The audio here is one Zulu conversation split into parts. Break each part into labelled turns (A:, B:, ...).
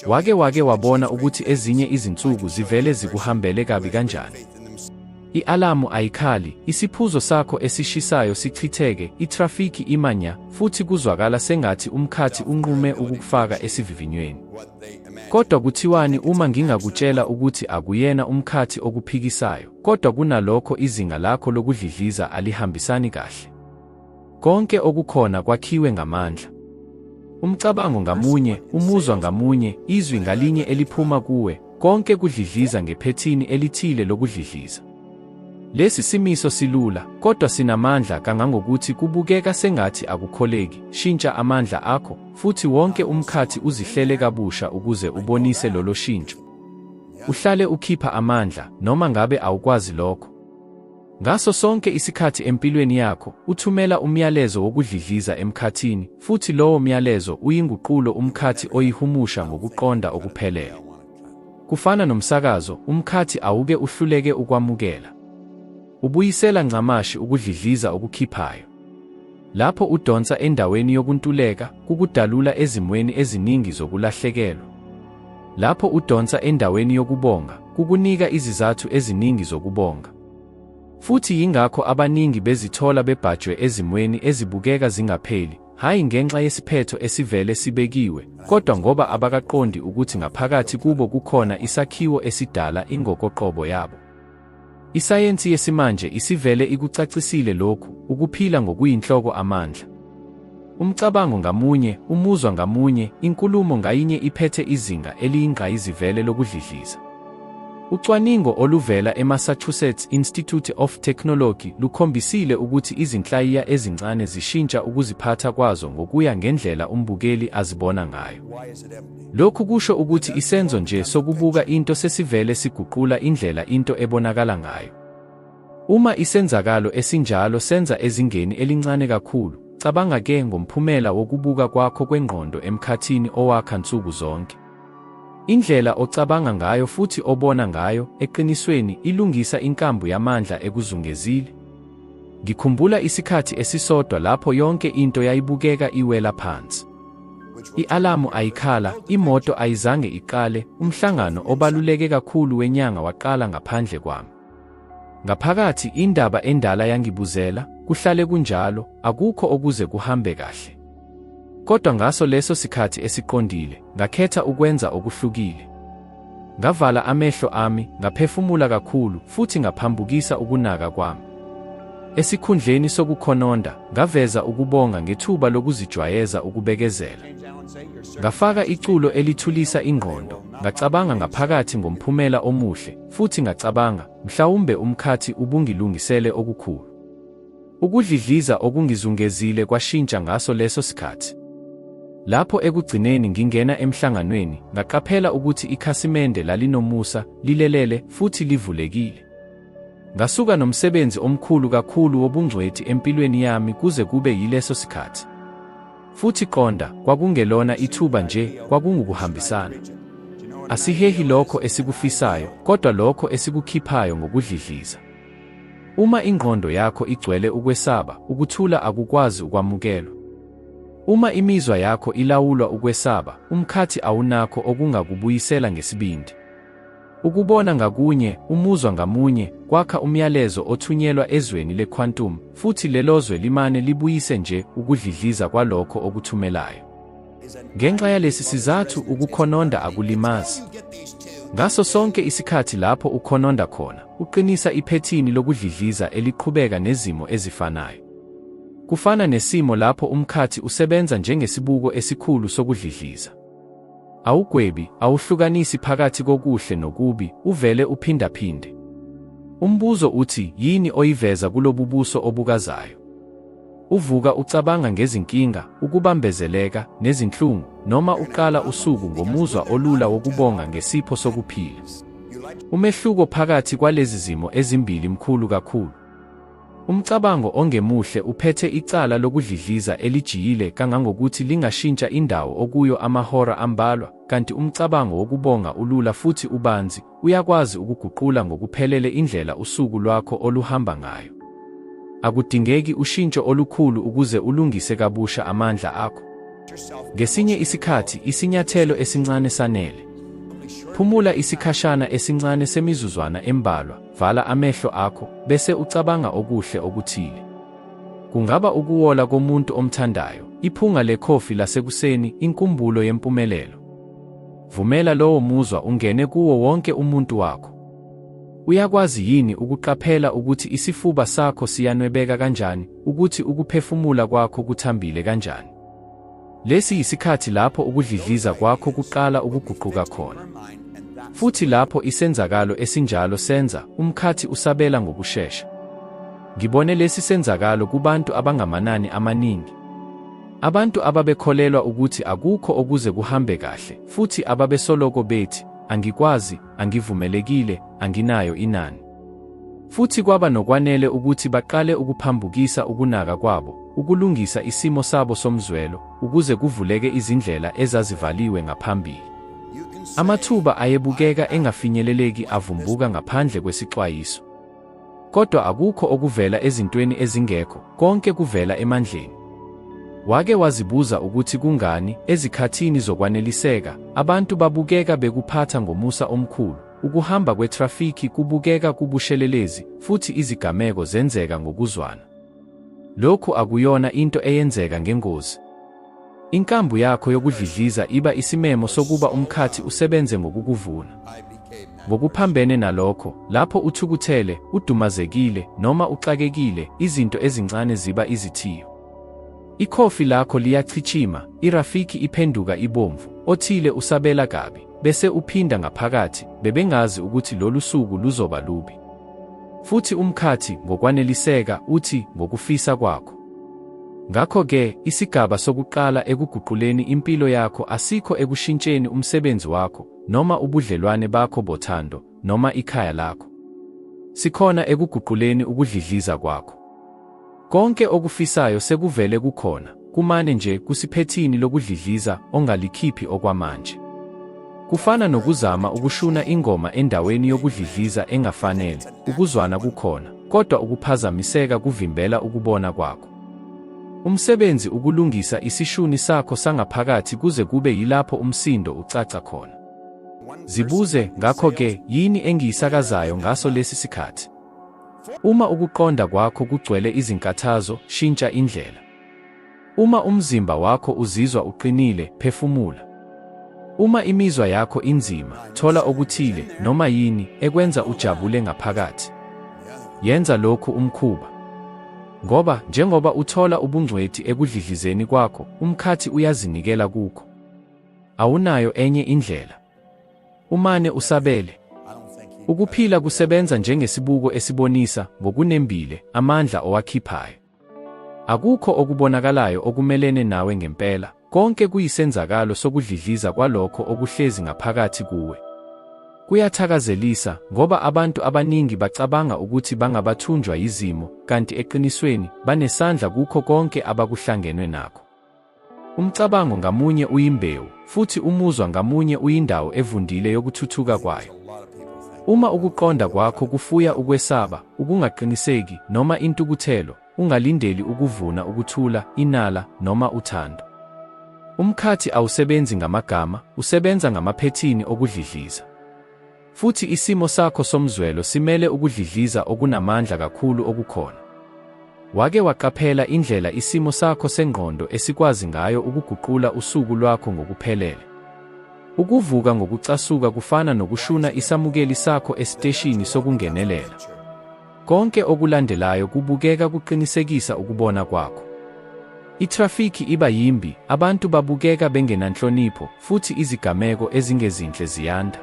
A: Wake wake wabona ukuthi ezinye izinsuku zivele zikuhambele kabi kanjani? I-alamu ayikhali, isiphuzo sakho esishisayo sichitheke, ithrafiki ima nya, futhi kuzwakala sengathi umkhathi unqume ukukufaka esivivinyweni. Kodwa kuthiwani uma ngingakutshela ukuthi akuyena umkhathi okuphikisayo, kodwa kunalokho izinga lakho lokudlidliza alihambisani kahle? Konke okukhona kwakhiwe ngamandla. Umcabango ngamunye, umuzwa ngamunye, izwi ngalinye eliphuma kuwe, konke kudlidliza ngephethini elithile lokudlidliza. Lesi simiso silula, kodwa sinamandla kangangokuthi kubukeka sengathi akukholeki. Shintsha amandla akho, futhi wonke umkhathi uzihlele kabusha ukuze ubonise lolo shintsho. Uhlale ukhipha amandla, noma ngabe awukwazi lokho. Ngaso sonke isikhathi empilweni yakho, uthumela umyalezo wokudlidliza emkhathini, futhi lowo myalezo uyinguqulo umkhathi oyihumusha ngokuqonda okuphelele. Kufana nomsakazo, umkhathi awuke uhluleke ukwamukela. Ubuyisela ncamashi ukudlidliza okukhiphayo. Lapho udonsa endaweni yokuntuleka, kukudalula ezimweni eziningi zokulahlekelwa. Lapho udonsa endaweni yokubonga, kukunika izizathu eziningi zokubonga. Futhi yingakho abaningi bezithola bebhajwe ezimweni ezibukeka zingapheli, hhayi ngenxa yesiphetho esivele sibekiwe, kodwa ngoba abakaqondi ukuthi ngaphakathi kubo kukhona isakhiwo esidala ingokoqobo yabo. Isayensi yesimanje isivele ikucacisile lokhu, ukuphila ngokuyinhloko amandla. Umcabango ngamunye, umuzwa ngamunye, inkulumo ngayinye iphethe izinga eliyingqayizivele lokudlidliza. Ucwaningo oluvela eMassachusetts Institute of Technology lukhombisile ukuthi izinhlayiya ezincane zishintsha ukuziphatha kwazo ngokuya ngendlela umbukeli azibona ngayo. Lokhu kusho ukuthi isenzo nje sokubuka into sesivele siguqula indlela into ebonakala ngayo. Uma isenzakalo esinjalo senza ezingeni elincane kakhulu, cabanga-ke ngomphumela wokubuka kwakho kwengqondo emkhathini owakha nsuku zonke. Indlela ocabanga ngayo futhi obona ngayo, eqinisweni, ilungisa inkambu yamandla ekuzungezile. Ngikhumbula isikhathi esisodwa lapho yonke into yayibukeka iwela phansi. I-alamu ayikhala, imoto ayizange iqale, umhlangano obaluleke kakhulu wenyanga waqala ngaphandle kwami. Ngaphakathi, indaba endala yangibuzela, kuhlale kunjalo, akukho okuze kuhambe kahle. Kodwa ngaso leso sikhathi esiqondile, ngakhetha ukwenza okuhlukile. Ngavala amehlo ami, ngaphefumula kakhulu, futhi ngaphambukisa ukunaka kwami. Esikhundleni sokukhononda, ngaveza ukubonga ngethuba lokuzijwayeza ukubekezela. Ngafaka iculo elithulisa ingqondo, ngacabanga ngaphakathi ngomphumela omuhle, futhi ngacabanga, mhlawumbe umkhathi ubungilungisele okukhulu. Ukudlidliza okungizungezile kwashintsha ngaso leso sikhathi. Lapho ekugcineni ngingena emhlanganweni, ngaqaphela ukuthi ikhasimende lalinomusa, lilelele, futhi livulekile. Ngasuka nomsebenzi omkhulu kakhulu wobungcweti empilweni yami kuze kube yileso sikhathi. Futhi qonda, kwakungelona ithuba nje, kwakungukuhambisana. Asihehi lokho esikufisayo, kodwa lokho esikukhiphayo ngokudlidliza. Uma ingqondo yakho igcwele ukwesaba, ukuthula akukwazi ukwamukelwa. Uma imizwa yakho ilawulwa ukwesaba, umkhathi awunakho okungakubuyisela ngesibindi. Ukubona ngakunye, umuzwa ngamunye, kwakha umyalezo othunyelwa ezweni le-quantum, futhi lelozwe limane libuyise nje ukudlidliza kwalokho okuthumelayo. Ngenxa yalesi sizathu ukukhononda akulimazi. Ngaso sonke isikhathi lapho ukhononda khona, uqinisa iphethini lokudlidliza eliqhubeka nezimo ezifanayo. Kufana nesimo lapho umkhathi usebenza njengesibuko esikhulu sokudlidliza. Awugwebi, awuhlukanisi phakathi kokuhle nokubi, uvele uphindaphinde. Umbuzo uthi yini oyiveza kulobubuso obukazayo? Uvuka ucabanga ngezinkinga, ukubambezeleka, nezinhlungu, noma uqala usuku ngomuzwa olula wokubonga ngesipho sokuphila. Umehluko phakathi kwalezi zimo ezimbili mkhulu kakhulu. Umcabango ongemuhle uphethe icala lokudlidliza elijiyile kangangokuthi lingashintsha indawo okuyo amahora ambalwa, kanti umcabango wokubonga ulula futhi ubanzi, uyakwazi ukuguqula ngokuphelele indlela usuku lwakho oluhamba ngayo. Akudingeki ushintsho olukhulu ukuze ulungise kabusha amandla akho. Ngesinye isikhathi, isinyathelo esincane sanele. Phumula isikhashana esincane semizuzwana embalwa, vala amehlo akho, bese ucabanga okuhle okuthile. Kungaba ukuwola komuntu omthandayo, iphunga lekhofi lasekuseni, inkumbulo yempumelelo. Vumela lowo muzwa ungene kuwo wonke umuntu wakho. Uyakwazi yini ukuqaphela ukuthi isifuba sakho siyanwebeka kanjani, ukuthi ukuphefumula kwakho kuthambile kanjani? Lesi yisikhathi lapho ukudlidliza kwakho kuqala ukuguquka khona. Futhi lapho isenzakalo esinjalo senza, umkhathi usabela ngokushesha. Ngibone lesi senzakalo kubantu abangamanani amaningi. Abantu ababekholelwa ukuthi akukho okuze kuhambe kahle, futhi ababesoloko bethi, Angikwazi, angivumelekile, anginayo inani. Futhi kwaba nokwanele ukuthi baqale ukuphambukisa ukunaka kwabo, ukulungisa isimo sabo somzwelo, ukuze kuvuleke izindlela ezazivaliwe ngaphambili. Amathuba ayebukeka engafinyeleleki avumbuka ngaphandle kwesixwayiso. Kodwa akukho okuvela ezintweni ezingekho, konke kuvela emandleni. Wake wazibuza ukuthi kungani, ezikhathini zokwaneliseka, abantu babukeka bekuphatha ngomusa omkhulu, ukuhamba kwethrafikhi kubukeka kubushelelezi, futhi izigameko zenzeka ngokuzwana? Lokhu akuyona into eyenzeka ngengozi. Inkambu yakho yokudlidliza iba isimemo sokuba umkhathi usebenze ngokukuvuna. Ngokuphambene nalokho, lapho uthukuthele, udumazekile, noma uxakekile, izinto ezincane ziba izithiyo. Ikhofi lakho liyachichima, irafiki iphenduka ibomvu, othile usabela kabi, bese uphinda ngaphakathi, bebengazi ukuthi lolu suku luzoba lubi. Futhi umkhathi, ngokwaneliseka, uthi, ngokufisa kwakho. Ngakho-ke, isigaba sokuqala ekuguquleni impilo yakho asikho ekushintsheni umsebenzi wakho, noma ubudlelwane bakho bothando, noma ikhaya lakho. Sikhona ekuguquleni ukudlidliza kwakho. Konke okufisayo sekuvele kukhona, kumane nje kusiphethini lokudlidliza ongalikhiphi okwamanje. Kufana nokuzama ukushuna ingoma endaweni yokudlidliza engafanele, ukuzwana kukhona, kodwa ukuphazamiseka kuvimbela ukubona kwakho. Umsebenzi ukulungisa isishuni sakho sangaphakathi kuze kube yilapho umsindo ucaca khona. Zibuze, ngakho-ke, yini engiyisakazayo ngaso lesi sikhathi? Uma ukuqonda kwakho kugcwele izinkathazo, shintsha indlela. Uma umzimba wakho uzizwa uqinile, phefumula. Uma imizwa yakho inzima, thola okuthile, noma yini, ekwenza ujabule ngaphakathi. Yenza lokhu umkhuba. Ngoba, njengoba uthola ubungcweti ekudlidlizeni kwakho, umkhathi uyazinikela kukho. Awunayo enye indlela. Umane usabele. Ukuphila kusebenza njengesibuko esibonisa, ngokunembile, amandla owakhiphayo. Akukho okubonakalayo okumelene nawe ngempela, konke kuyisenzakalo sokudlidliza kwalokho okuhlezi ngaphakathi kuwe. Kuyathakazelisa, ngoba abantu abaningi bacabanga ukuthi bangabathunjwa yizimo, kanti eqinisweni, banesandla kukho konke abakuhlangenwe nakho. Umcabango ngamunye uyimbewu, futhi umuzwa ngamunye uyindawo evundile yokuthuthuka kwayo. Uma ukuqonda kwakho kufuya ukwesaba, ukungaqiniseki, noma intukuthelo, ungalindeli ukuvuna ukuthula, inala, noma uthando. Umkhathi awusebenzi ngamagama, usebenza ngamaphethini okudlidliza. Futhi isimo sakho somzwelo simele ukudlidliza okunamandla kakhulu okukhona. Wake waqaphela indlela isimo sakho sengqondo esikwazi ngayo ukuguqula usuku lwakho ngokuphelele? Ukuvuka ngokucasuka kufana nokushuna isamukeli sakho esiteshini sokungenelela. Konke okulandelayo kubukeka kuqinisekisa ukubona kwakho. Ithrafikhi iba yimbi, abantu babukeka bengenanhlonipho, futhi izigameko ezingezinhle ziyanda.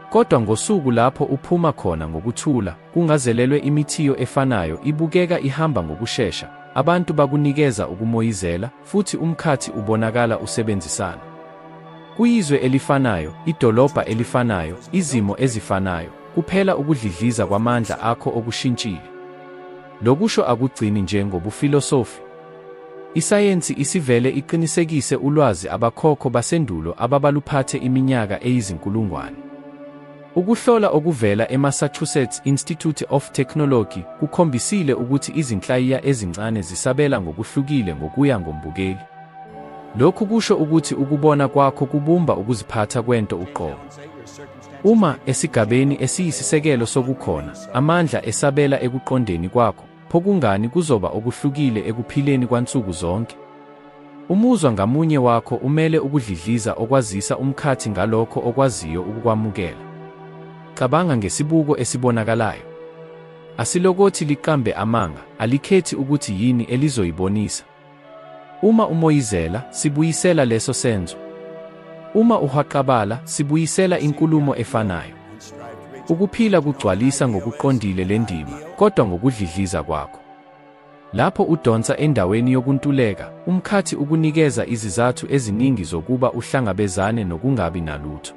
A: Kodwa ngosuku lapho uphuma khona ngokuthula, kungazelelwe imithiyo efanayo ibukeka ihamba ngokushesha, abantu bakunikeza ukumoyizela, futhi umkhathi ubonakala usebenzisana. Kuyizwe elifanayo, idolobha elifanayo, izimo ezifanayo, kuphela ukudlidliza kwamandla akho okushintshile. Lokusho akugcini nje ngobufilosofi. Isayensi isivele iqinisekise ulwazi abakhokho basendulo ababaluphathe iminyaka eyizinkulungwane. Ukuhlola okuvela eMassachusetts Institute of Technology kukhombisile ukuthi izinhlayiya ezincane zisabela ngokuhlukile ngokuya ngombukeli. Lokhu kusho ukuthi ukubona kwakho kubumba ukuziphatha kwento uqobo. Uma, esigabeni esiyisisekelo sokukhona, amandla esabela ekuqondeni kwakho, pho kungani kuzoba okuhlukile ekuphileni kwansuku zonke? Umuzwa ngamunye wakho umele ukudlidliza okwazisa umkhathi ngalokho okwaziyo ukukwamukela. Cabanga ngesibuko esibonakalayo. Asilokothi liqambe amanga, alikhethi ukuthi yini elizoyibonisa. Uma umoyizela, sibuyisela leso senzo. Uma uhwaqabala, sibuyisela inkulumo efanayo. Ukuphila kugcwalisa ngokuqondile le ndima, kodwa ngokudlidliza kwakho. Lapho udonsa endaweni yokuntuleka, umkhathi ukunikeza izizathu eziningi zokuba uhlangabezane nokungabi nalutho.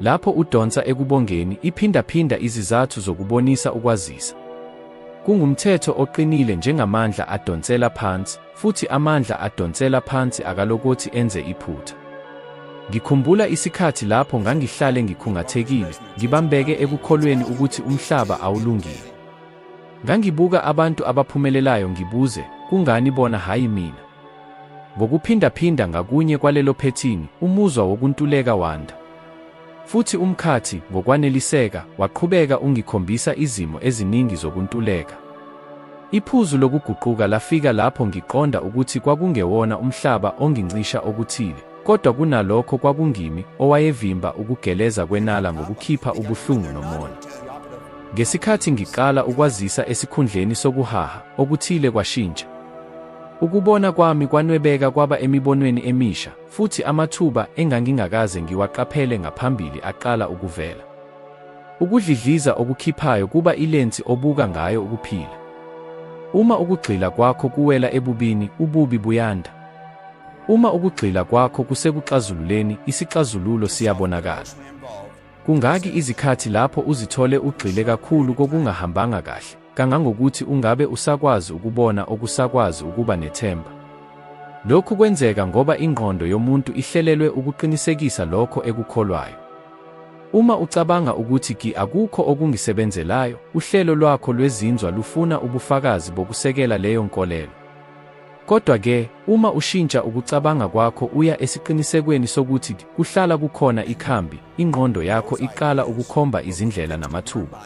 A: Lapho udonsa ekubongeni, iphindaphinda izizathu zokubonisa ukwazisa. Kungumthetho oqinile njengamandla adonsela phansi, futhi amandla adonsela phansi akalokothi enze iphutha. Ngikhumbula isikhathi lapho ngangihlale ngikhungathekile, ngibambeke ekukholweni ukuthi umhlaba awulungile. Ngangibuka abantu abaphumelelayo ngibuze, kungani bona hhayi mina? Ngokuphindaphinda ngakunye kwalelo phethini, umuzwa wokuntuleka wanda. Futhi umkhathi, ngokwaneliseka, waqhubeka ungikhombisa izimo eziningi zokuntuleka. Iphuzu lokuguquka lafika lapho ngiqonda ukuthi kwakungewona umhlaba ongincisha okuthile, kodwa kunalokho kwakungimi owayevimba ukugeleza kwenala ngokukhipha ubuhlungu nomona. Ngesikhathi ngiqala ukwazisa esikhundleni sokuhaha, okuthile kwashintsha. Ukubona kwami kwanwebeka kwaba emibonweni emisha, futhi amathuba engangingakaze ngiwaqaphele ngaphambili aqala ukuvela. Ukudlidliza okukhiphayo kuba ilensi obuka ngayo ukuphila. Uma ukugxila kwakho kuwela ebubini, ububi buyanda. Uma ukugxila kwakho kusekuxazululeni, isixazululo siyabonakala. Kungaki izikhathi lapho uzithole ugxile kakhulu kokungahambanga kahle, kangangokuthi ungabe usakwazi ukubona okusakwazi ukuba nethemba? Lokhu kwenzeka ngoba ingqondo yomuntu ihlelelwe ukuqinisekisa lokho ekukholwayo. Uma ucabanga ukuthi gi akukho okungisebenzelayo, uhlelo lwakho lwezinzwa lufuna ubufakazi bokusekela leyo nkolelo. Kodwa-ke, uma ushintsha ukucabanga kwakho uya esiqinisekweni sokuthi kuhlala kukhona ikhambi, ingqondo yakho iqala ukukhomba izindlela namathuba.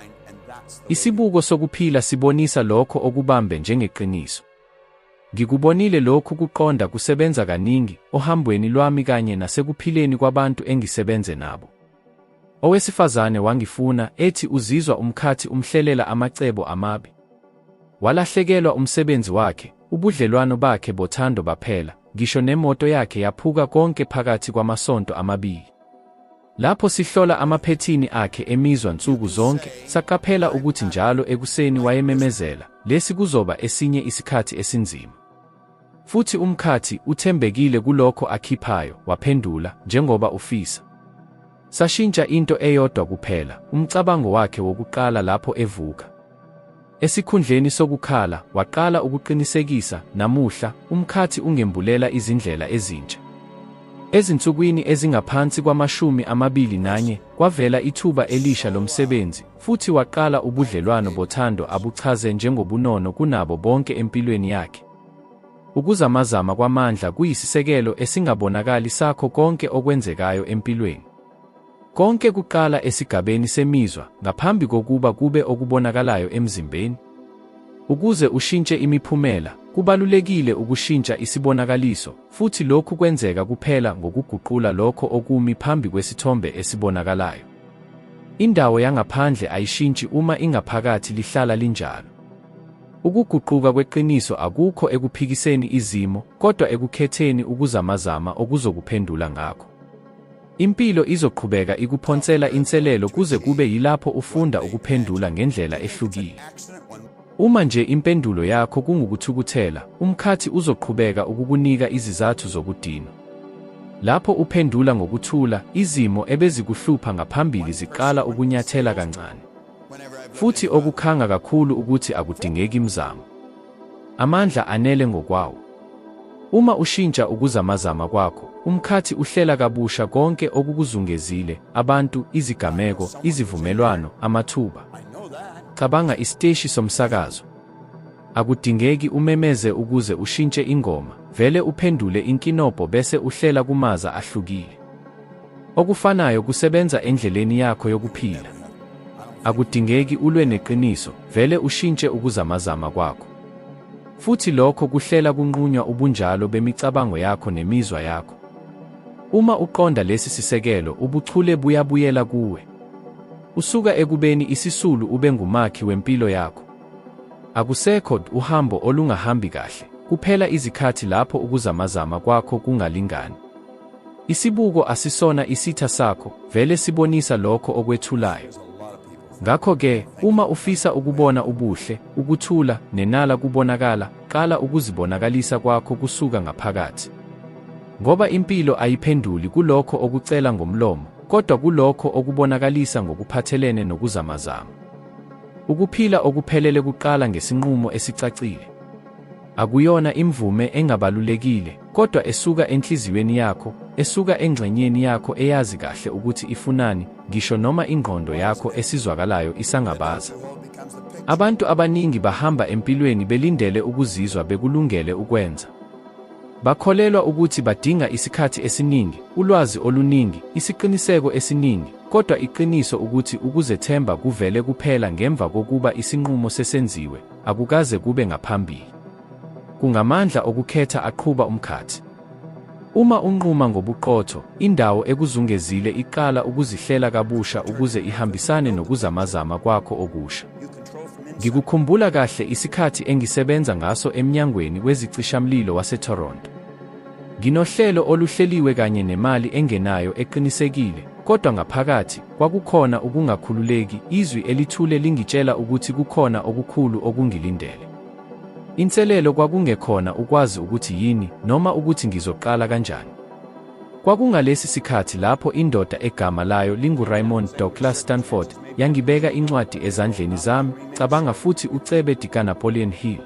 A: Isibuko sokuphila sibonisa lokho okubambe njengeqiniso. Ngikubonile lokhu kuqonda kusebenza kaningi ohambweni lwami kanye nasekuphileni kwabantu engisebenze nabo. Owesifazane wangifuna, ethi uzizwa umkhathi umhlelela amacebo amabi. Walahlekelwa umsebenzi wakhe, ubudlelwano bakhe bothando baphela, ngisho nemoto yakhe yaphuka konke phakathi kwamasonto amabili. Lapho sihlola amaphethini akhe emizwa nsuku zonke, saqaphela ukuthi njalo ekuseni wayememezela, lesi kuzoba esinye isikhathi esinzima. Futhi umkhathi, uthembekile kulokho akhiphayo, waphendula, njengoba ufisa. Sashintsha into eyodwa kuphela, umcabango wakhe wokuqala lapho evuka. Esikhundleni sokukhala, waqala ukuqinisekisa, Namuhla, umkhathi ungembulela izindlela ezintsha. Ezinsukwini ezingaphansi kwama-21, kwavela ithuba elisha lomsebenzi, futhi waqala ubudlelwano bothando abuchaze njengobunono kunabo bonke empilweni yakhe. Ukuzamazama kwamandla kuyisisekelo esingabonakali sakho konke okwenzekayo empilweni. Konke kuqala esigabeni semizwa ngaphambi kokuba kube okubonakalayo emzimbeni. Ukuze ushintshe imiphumela, kubalulekile ukushintsha isibonakaliso, futhi lokhu kwenzeka kuphela ngokuguqula lokho okumi phambi kwesithombe esibonakalayo. Indawo yangaphandle ayishintshi uma ingaphakathi lihlala linjalo. Ukuguquka kweqiniso akukho ekuphikiseni izimo, kodwa ekukhetheni ukuzamazama okuzokuphendula ngakho. Impilo izoqhubeka ikuphonsela inselelo kuze kube yilapho ufunda ukuphendula ngendlela ehlukile. Uma nje impendulo yakho kungukuthukuthela, umkhathi uzoqhubeka ukukunika izizathu zokudinwa. Lapho uphendula ngokuthula, izimo ebezikuhlupha ngaphambili ziqala ukunyathela kancane. Futhi okukhanga kakhulu ukuthi akudingeki mzamo. Amandla anele ngokwawo. Uma ushintsha ukuzamazama kwakho, umkhathi uhlela kabusha konke okukuzungezile, abantu, izigameko, izivumelwano, amathuba. Cabanga isiteshi somsakazo. Akudingeki umemeze ukuze ushintshe ingoma, vele uphendule inkinobho bese uhlela kumaza ahlukile. Okufanayo kusebenza endleleni yakho yokuphila. Akudingeki ulwe neqiniso, vele ushintshe ukuzamazama kwakho. Futhi lokho kuhlela kunqunywa ubunjalo bemicabango yakho nemizwa yakho. Uma uqonda lesi sisekelo, ubuchule buyabuyela kuwe. Usuka ekubeni isisulu ube ngumakhi wempilo yakho. Akusekho uhambo olungahambi kahle, kuphela izikhathi lapho ukuzamazama kwakho kungalingani. Isibuko asisona isitha sakho, vele sibonisa lokho okwethulayo. Ngakho-ke, uma ufisa ukubona ubuhle, ukuthula, nenala kubonakala, qala ukuzibonakalisa kwakho kusuka ngaphakathi. Ngoba impilo ayiphenduli kulokho okucela ngomlomo, kodwa kulokho okubonakalisa ngokuphathelene nokuzamazama. Ukuphila okuphelele kuqala ngesinqumo esicacile. Akuyona imvume engabalulekile, kodwa esuka enhliziyweni yakho, esuka engxenyeni yakho eyazi kahle ukuthi ifunani, ngisho noma ingqondo yakho esizwakalayo isangabaza. Abantu abaningi bahamba empilweni belindele ukuzizwa bekulungele ukwenza. Bakholelwa ukuthi badinga isikhathi esiningi, ulwazi oluningi, isiqiniseko esiningi, kodwa iqiniso ukuthi ukuzethemba kuvele kuphela ngemva kokuba isinqumo sesenziwe, akukaze kube ngaphambili. Kungamandla okukhetha aqhuba umkhathi. Uma unquma ngobuqotho, indawo ekuzungezile iqala ukuzihlela kabusha ukuze ihambisane nokuzamazama kwakho okusha. Ngikukhumbula kahle isikhathi engisebenza ngaso emnyangweni wezicishamlilo waseToronto. Nginohlelo oluhleliwe kanye nemali engenayo eqinisekile, kodwa ngaphakathi, kwakukhona ukungakhululeki, izwi elithule lingitshela ukuthi kukhona okukhulu okungilindele. Inselelo kwakungekhona ukwazi ukuthi yini, noma ukuthi ngizoqala kanjani. Kwakungalesi sikhathi lapho indoda egama layo linguRaymond Douglas Stanford yangibeka incwadi ezandleni zami, Cabanga Futhi Ucebe dikaNapoleon Hill.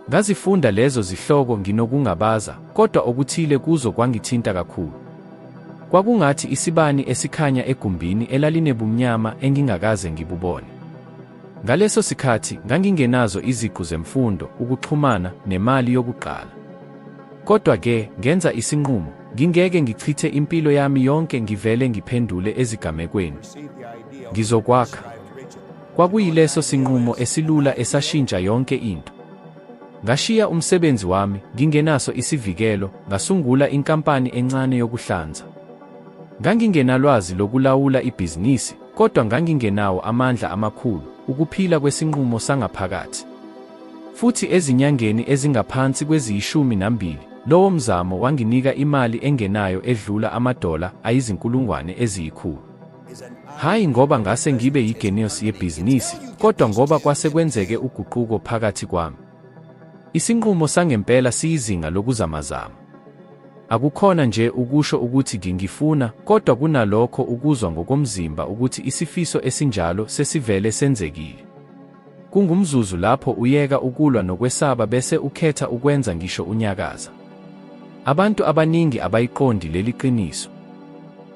A: Ngazifunda lezo zihloko nginokungabaza, kodwa okuthile kuzo kwangithinta kakhulu. Kwakungathi isibani esikhanya egumbini elalinebumnyama engingakaze ngibubone. Ngaleso sikhathi ngangingenazo iziqu zemfundo, ukuxhumana, nemali yokuqala. Kodwa-ke, ngenza isinqumo, ngingeke ngichithe impilo yami yonke ngivele ngiphendule ezigamekweni. Ngizokwakha. Kwakuyileso sinqumo esilula esashintsha yonke into. Ngashiya umsebenzi wami, ngingenaso isivikelo, ngasungula inkampani encane yokuhlanza. Ngangingenalwazi lokulawula ibhizinisi, kodwa ngangingenawo amandla amakhulu, ukuphila kwesinqumo sangaphakathi. Futhi ezinyangeni ezingaphansi kweziyishumi nambili, lowo mzamo wanginika imali engenayo edlula amadola ayizinkulungwane eziyikhulu. Hhayi ngoba ngase ngibe yigeniyusi yebhizinisi, kodwa ngoba kwase kwenzeke uguquko phakathi kwami. Isinqumo sangempela siyizinga lokuzamazama. Akukhona nje ukusho ukuthi ngifuna, kodwa kunalokho ukuzwa ngokomzimba ukuthi isifiso esinjalo sesivele senzekile. Kungumzuzu lapho uyeka ukulwa nokwesaba bese ukhetha ukwenza ngisho unyakaza. Abantu abaningi abayiqondi leli qiniso.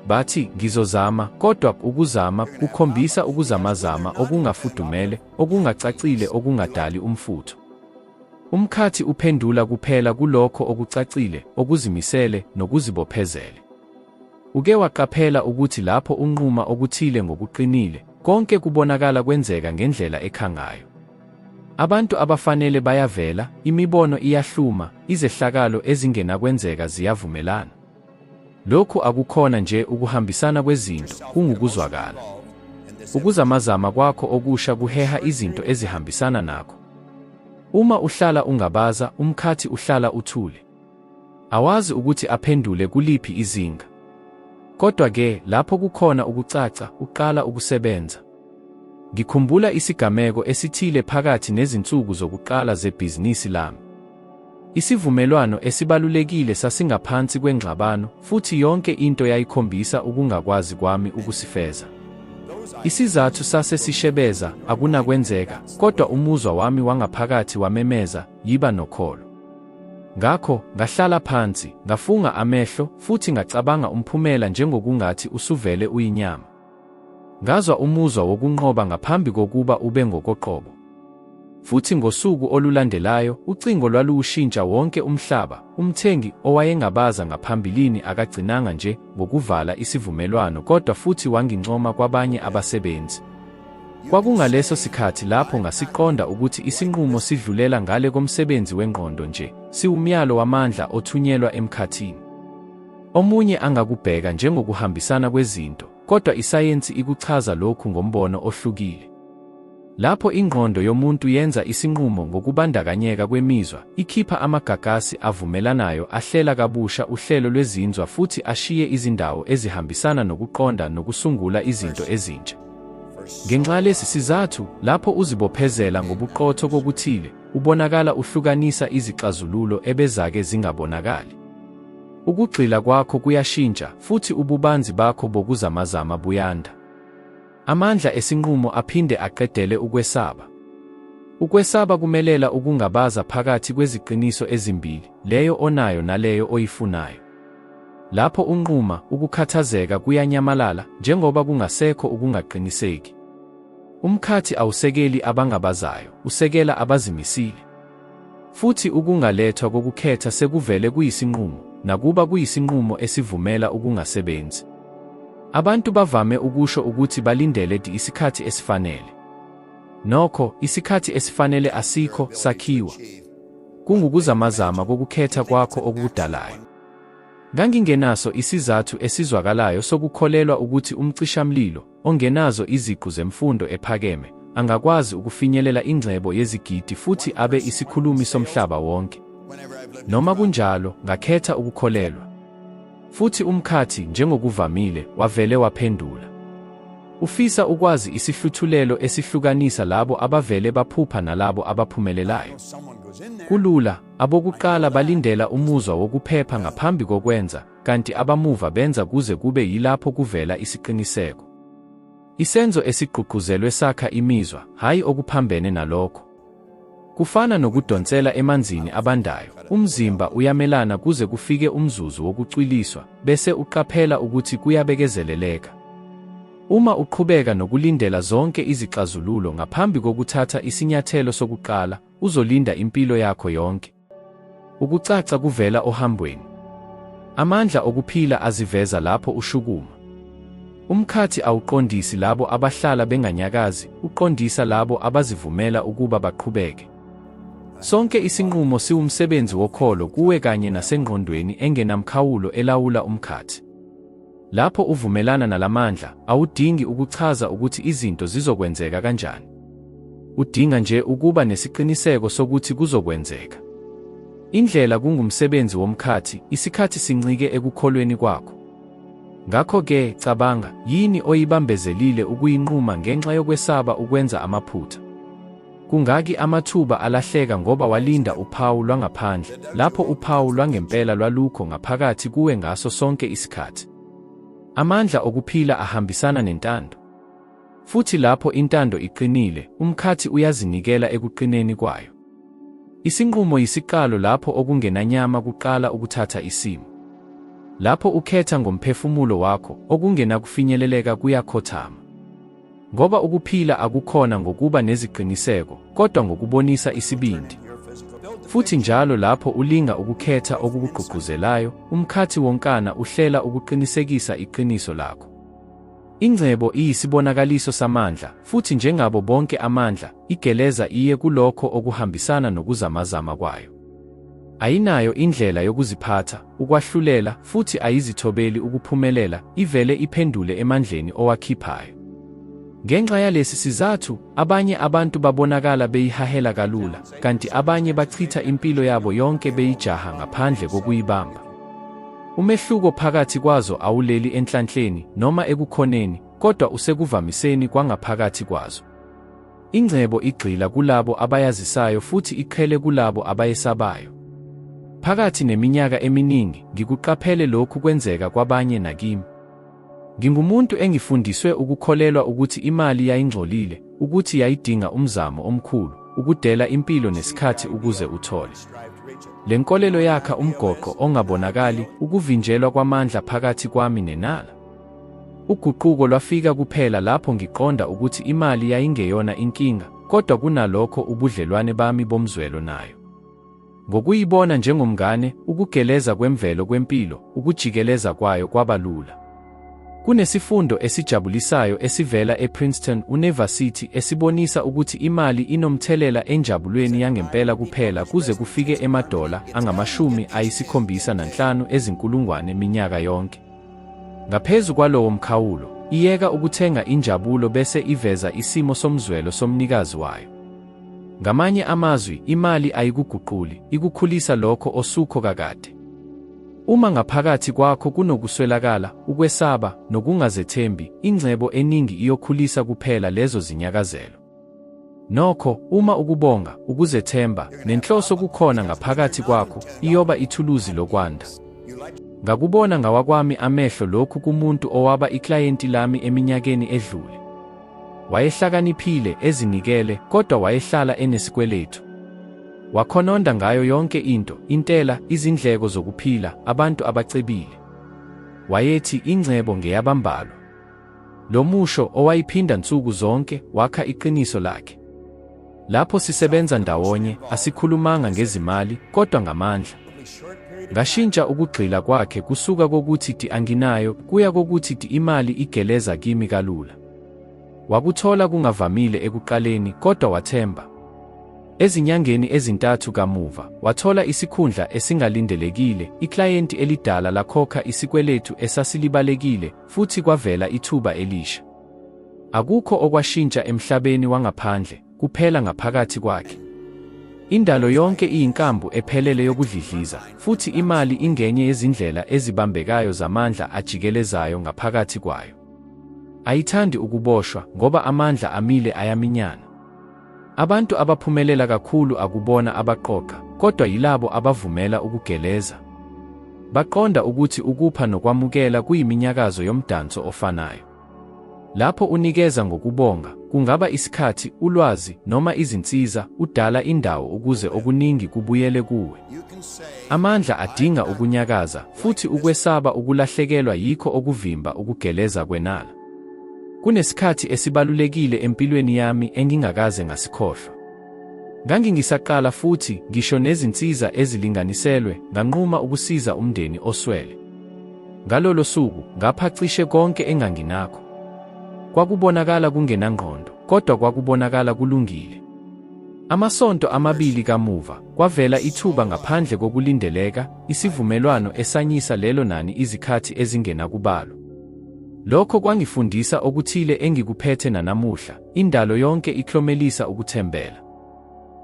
A: Bathi, ngizozama, kodwa ukuzama kukhombisa ukuzamazama okungafudumele, okungacacile okungadali umfutho. Umkhathi uphendula kuphela kulokho okucacile, okuzimisele, nokuzibophezele. Uke waqaphela ukuthi lapho unquma okuthile ngokuqinile, konke kubonakala kwenzeka ngendlela ekhangayo. Abantu abafanele bayavela, imibono iyahluma, izehlakalo ezingenakwenzeka ziyavumelana. Lokhu akukhona nje ukuhambisana kwezinto, kungukuzwakala. Ukuzamazama kwakho okusha kuheha izinto ezihambisana nakho. Uma uhlala ungabaza, umkhathi uhlala uthule. Awazi ukuthi aphendule kuliphi izinga. Kodwa-ke, lapho kukhona ukucaca, uqala ukusebenza. Ngikhumbula isigameko esithile phakathi nezinsuku zokuqala zebhizinisi lami. Isivumelwano esibalulekile sasingaphansi kwengxabano, futhi yonke into yayikhombisa ukungakwazi kwami ukusifeza. Isizathu sase sishebeza, akunakwenzeka, kodwa umuzwa wami wangaphakathi wamemeza, yiba nokholo. Ngakho, ngahlala phansi, ngafunga amehlo, futhi ngacabanga umphumela njengokungathi usuvele uyinyama. Ngazwa umuzwa wokunqoba ngaphambi kokuba ube ngokoqobo. Futhi ngosuku olulandelayo, ucingo lwaluwushintsha wonke umhlaba. Umthengi owayengabaza ngaphambilini akagcinanga nje ngokuvala isivumelwano kodwa futhi wangincoma kwabanye abasebenzi. Kwakungaleso sikhathi lapho ngasiqonda ukuthi isinqumo sidlulela ngale komsebenzi wengqondo nje, siwumyalo wamandla othunyelwa emkhathini. Omunye angakubheka njengokuhambisana kwezinto, kodwa isayensi ikuchaza lokhu ngombono ohlukile. Lapho ingqondo yomuntu yenza isinqumo ngokubandakanyeka kwemizwa, ikhipha amagagasi avumelanayo ahlela kabusha uhlelo lwezinzwa futhi ashiye izindawo ezihambisana nokuqonda nokusungula izinto ezintsha. Ngenxa yalesi sizathu, lapho uzibophezela ngobuqotho kokuthile, ubonakala uhlukanisa izixazululo ebezake zingabonakali. Ukugxila kwakho kuyashintsha, futhi ububanzi bakho bokuzamazama buyanda. Amandla esinqumo aphinde aqedele ukwesaba. Ukwesaba kumelela ukungabaza phakathi kweziqiniso ezimbili, leyo onayo naleyo oyifunayo. Lapho unquma, ukukhathazeka kuyanyamalala, njengoba kungasekho ukungaqiniseki. Umkhathi awusekeli abangabazayo, usekela abazimisile. Futhi ukungalethwa kokukhetha sekuvele kuyisinqumo, nakuba kuyisinqumo esivumela ukungasebenzi. Abantu bavame ukusho ukuthi balindele isikhathi esifanele. Nokho, isikhathi esifanele asikho, sakhiwa. Kungukuzamazama kokukhetha kwakho okukudalayo. Ngangingenaso isizathu esizwakalayo sokukholelwa ukuthi umcishamlilo, ongenazo iziqu zemfundo ephakeme, angakwazi ukufinyelela ingcebo yezigidi futhi abe isikhulumi somhlaba wonke. Noma kunjalo, ngakhetha ukukholelwa. Futhi umkhathi, njengokuvamile, wavele waphendula. Ufisa ukwazi isihluthulelo esihlukanisa labo abavele baphupha nalabo abaphumelelayo? Kulula, abokuqala balindela umuzwa wokuphepha ngaphambi kokwenza, kanti abamuva benza kuze kube yilapho kuvela isiqiniseko. Isenzo esigqugquzelwe sakha imizwa, hhayi okuphambene nalokho. Kufana nokudonsela emanzini abandayo, umzimba uyamelana kuze kufike umzuzu wokucwiliswa, bese uqaphela ukuthi kuyabekezeleleka. Uma uqhubeka nokulindela zonke izixazululo ngaphambi kokuthatha isinyathelo sokuqala, uzolinda impilo yakho yonke. Ukucaca kuvela ohambweni. Amandla okuphila aziveza lapho ushukuma. Umkhathi awuqondisi labo abahlala benganyakazi, uqondisa labo abazivumela ukuba baqhubeke. Sonke isinqumo siwumsebenzi wokholo kuwe kanye nasengqondweni engenamkhawulo elawula umkhathi. Lapho uvumelana nalamandla, awudingi ukuchaza ukuthi izinto zizokwenzeka kanjani. Udinga nje ukuba nesiqiniseko sokuthi kuzokwenzeka. Indlela kungumsebenzi womkhathi, isikhathi sincike ekukholweni kwakho. Ngakho-ke, cabanga, yini oyibambezelile ukuyinquma ngenxa yokwesaba ukwenza amaphutha? Kungaki amathuba alahleka ngoba walinda uphawu lwangaphandle, lapho uphawu lwangempela lwalukho ngaphakathi kuwe ngaso sonke isikhathi? Amandla okuphila ahambisana nentando. Futhi lapho intando iqinile, umkhathi uyazinikela ekuqineni kwayo. Isinqumo yisiqalo lapho okungenanyama kuqala ukuthatha isimo. Lapho ukhetha ngomphefumulo wakho, okungenakufinyeleleka kuyakhothama. Ngoba ukuphila akukhona ngokuba neziqiniseko, kodwa ngokubonisa isibindi. Futhi njalo lapho ulinga ukukhetha okukugqugquzelayo, umkhathi wonkana uhlela ukuqinisekisa iqiniso lakho. Ingcebo iyisibonakaliso samandla, futhi njengabo bonke amandla, igeleza iye kulokho okuhambisana nokuzamazama kwayo. Ayinayo indlela yokuziphatha, ukwahlulela, futhi ayizithobeli ukuphumelela, ivele iphendule emandleni owakhiphayo. Ngenxa yalesi sizathu, abanye abantu babonakala beyihahela kalula, kanti abanye bachitha impilo yabo yonke beyijaha ngaphandle kokuyibamba. Umehluko phakathi kwazo awuleli enhlanhleni noma ekukhoneni, kodwa usekuvamiseni kwangaphakathi kwazo. Ingcebo igxila kulabo abayazisayo futhi iqhele kulabo abayesabayo. Phakathi neminyaka eminingi, ngikuqaphele lokhu kwenzeka kwabanye nakimi. Ngingumuntu engifundiswe ukukholelwa ukuthi imali yayingcolile, ukuthi yayidinga umzamo omkhulu, ukudela impilo nesikhathi ukuze uthole. Le nkolelo yakha umgoqo ongabonakali, ukuvinjelwa kwamandla phakathi kwami nenala. Uguquko lwafika kuphela lapho ngiqonda ukuthi imali yayingeyona inkinga, kodwa kunalokho ubudlelwane bami bomzwelo nayo. Ngokuyibona njengomngane, ukugeleza kwemvelo kwempilo, ukujikeleza kwayo kwaba lula. Kunesifundo esijabulisayo esivela ePrinceton University esibonisa ukuthi imali inomthelela enjabulweni yangempela kuphela kuze kufike emadola angama-75 ezinkulungwane minyaka yonke. Ngaphezu kwalowo mkhawulo, iyeka ukuthenga injabulo bese iveza isimo somzwelo somnikazi wayo. Ngamanye amazwi, imali ayikuguquli, ikukhulisa lokho osukho kakade. Uma ngaphakathi kwakho kunokuswelakala, ukwesaba, nokungazethembi, ingcebo eningi iyokhulisa kuphela lezo zinyakazelo. Nokho, uma ukubonga, ukuzethemba, nenhloso kukhona ngaphakathi kwakho, iyoba ithuluzi lokwanda. Ngakubona ngawakwami amehlo lokhu kumuntu owaba iklayenti lami eminyakeni edlule. Wayehlakaniphile, ezinikele, kodwa wayehlala enesikweletu. Wakhononda ngayo yonke into, intela, izindleko zokuphila, abantu abacebile. Wayethi ingcebo ngeyabambalwa. Lo musho, owayiphinda nsuku zonke, wakha iqiniso lakhe. Lapho sisebenza ndawonye, asikhulumanga ngezimali, kodwa ngamandla. Ngashintsha ukugxila kwakhe kusuka kokuthi ti anginayo kuya kokuthi ti imali igeleza kimi kalula. Wakuthola kungavamile ekuqaleni, kodwa wathemba. Ezinyangeni ezintathu kamuva, wathola isikhundla esingalindelekile, iklayenti elidala lakhokha isikweletu esasilibalekile, futhi kwavela ithuba elisha. Akukho okwashintsha emhlabeni wangaphandle, kuphela ngaphakathi kwakhe. Indalo yonke iyinkambu ephelele yokudlidliza, futhi imali ingenye yezindlela ezibambekayo zamandla ajikelezayo ngaphakathi kwayo. Ayithandi ukuboshwa, ngoba amandla amile ayaminyana. Abantu abaphumelela kakhulu akubona abaqoqa, kodwa yilabo abavumela ukugeleza. Baqonda ukuthi ukupha nokwamukela kuyiminyakazo yomdanso ofanayo. Lapho unikeza ngokubonga, kungaba isikhathi, ulwazi, noma izinsiza, udala indawo ukuze okuningi kubuyele kuwe. Amandla adinga ukunyakaza, futhi ukwesaba ukulahlekelwa yikho okuvimba ukugeleza kwenala. Kunesikhathi esibalulekile empilweni yami engingakaze ngasikhohlwa. Ngangingisaqala futhi, ngisho nezinsiza ezilinganiselwe, nganquma ukusiza umndeni oswele. Ngalolo suku, ngapha cishe konke enganginakho. Kwakubonakala kungenangqondo, kodwa kwakubonakala kulungile. Amasonto amabili kamuva, kwavela ithuba ngaphandle kokulindeleka, isivumelwano esanyisa lelo nani izikhathi ezingenakubalwa. Lokho kwangifundisa okuthile engikuphethe nanamuhla, indalo yonke iklomelisa ukuthembela.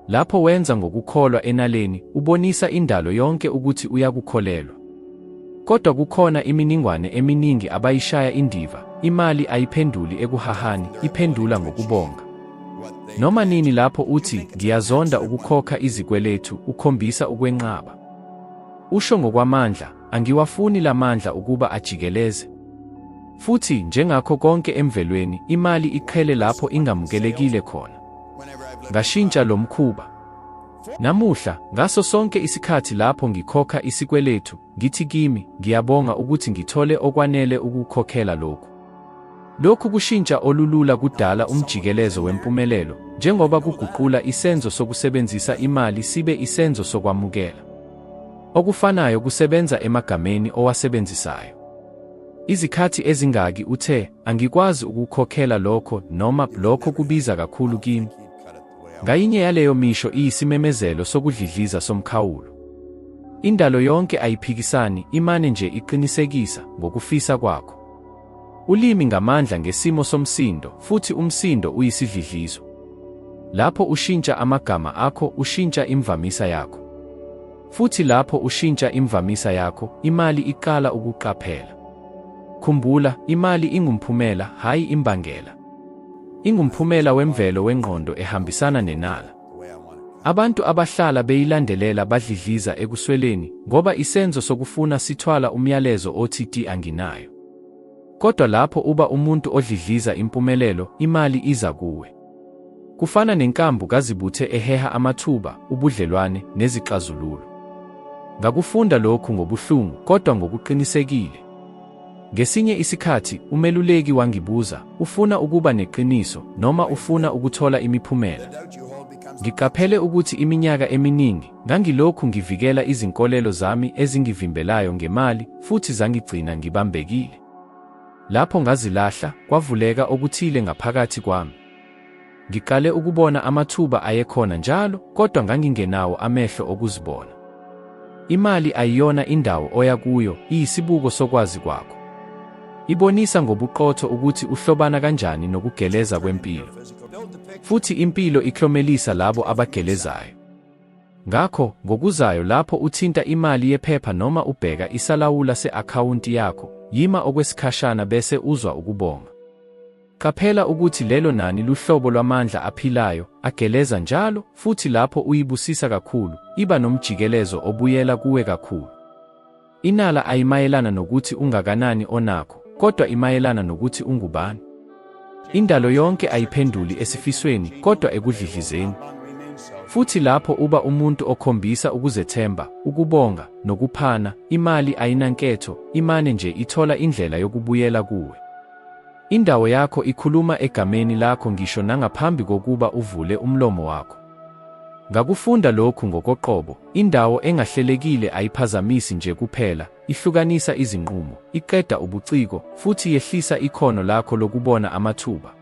A: Lapho wenza ngokukholwa enaleni, ubonisa indalo yonke ukuthi uyakukholelwa. Kodwa kukhona iminingwane eminingi abayishaya indiva, imali ayiphenduli ekuhahani, iphendula ngokubonga. Noma nini lapho uthi, ngiyazonda ukukhokha izikweletu, ukhombisa ukwenqaba. Usho ngokwamandla, angiwafuni lamandla ukuba ajikeleze. Futhi, njengakho konke emvelweni, imali iqhele lapho ingamukelekile khona. Ngashintsha lo mkhuba. Namuhla, ngaso sonke isikhathi lapho ngikhokha isikweletu, ngithi kimi, ngiyabonga ukuthi ngithole okwanele ukukhokhela lokhu. Lokhu kushintsha olulula kudala umjikelezo wempumelelo, njengoba kuguqula isenzo sokusebenzisa imali sibe isenzo sokwamukela. Okufanayo kusebenza emagameni owasebenzisayo. Izikhathi ezingaki uthe, angikwazi ukukhokhela lokho noma lokho kubiza kakhulu kimi? Ngayinye yaleyo misho iyisimemezelo sokudlidliza somkhawulo. Indalo yonke ayiphikisani, imane nje iqinisekisa, ngokufisa kwakho. Ulimi ngamandla ngesimo somsindo, futhi umsindo uyisidlidlizo. Lapho ushintsha amagama akho, ushintsha imvamisa yakho. Futhi lapho ushintsha imvamisa yakho, imali iqala ukuqaphela. Khumbula, imali ingumphumela, hhayi imbangela. Ingumphumela wemvelo wengqondo ehambisana nenala. Abantu abahlala beyilandelela badlidliza ekusweleni ngoba isenzo sokufuna sithwala umyalezo othi ti anginayo. Kodwa lapho uba umuntu odlidliza impumelelo, imali iza kuwe. Kufana nenkambu kazibuthe eheha amathuba, ubudlelwane, nezixazululo. Ngakufunda lokhu ngobuhlungu, kodwa ngokuqinisekile. Ngesinye isikhathi, umeluleki wangibuza, ufuna ukuba neqiniso, noma ufuna ukuthola imiphumela? Ngiqaphele ukuthi iminyaka eminingi, ngangilokhu ngivikela izinkolelo zami ezingivimbelayo ngemali futhi zangigcina ngibambekile. Lapho ngazilahla, kwavuleka okuthile ngaphakathi kwami. Ngiqale ukubona amathuba ayekhona njalo, kodwa ngangingenawo amehlo okuzibona. Imali ayiyona indawo oya kuyo, iyisibuko sokwazi kwakho. Ibonisa ngobuqotho ukuthi uhlobana kanjani nokugeleza kwempilo. Futhi impilo iklomelisa labo abagelezayo. Ngakho, ngokuzayo lapho uthinta imali yephepha noma ubheka isalawula se-akhawunti yakho, yima okwesikhashana bese uzwa ukubonga. Qaphela ukuthi lelo nani luhlobo lwamandla aphilayo, ageleza njalo, futhi lapho uyibusisa kakhulu, iba nomjikelezo obuyela kuwe kakhulu. Inala ayimayelana nokuthi ungakanani onakho, kodwa imayelana nokuthi ungubani. Indalo yonke ayiphenduli esifisweni, kodwa ekudlidlizeni. Futhi lapho uba umuntu okhombisa ukuzethemba, ukubonga, nokuphana, imali ayinanketho, imane nje ithola indlela yokubuyela kuwe. Indawo yakho ikhuluma egameni lakho ngisho nangaphambi kokuba uvule umlomo wakho. Ngakufunda lokhu ngokoqobo, indawo engahlelekile ayiphazamisi nje kuphela, ihlukanisa izinqumo, iqeda ubuciko, futhi yehlisa ikhono lakho lokubona amathuba.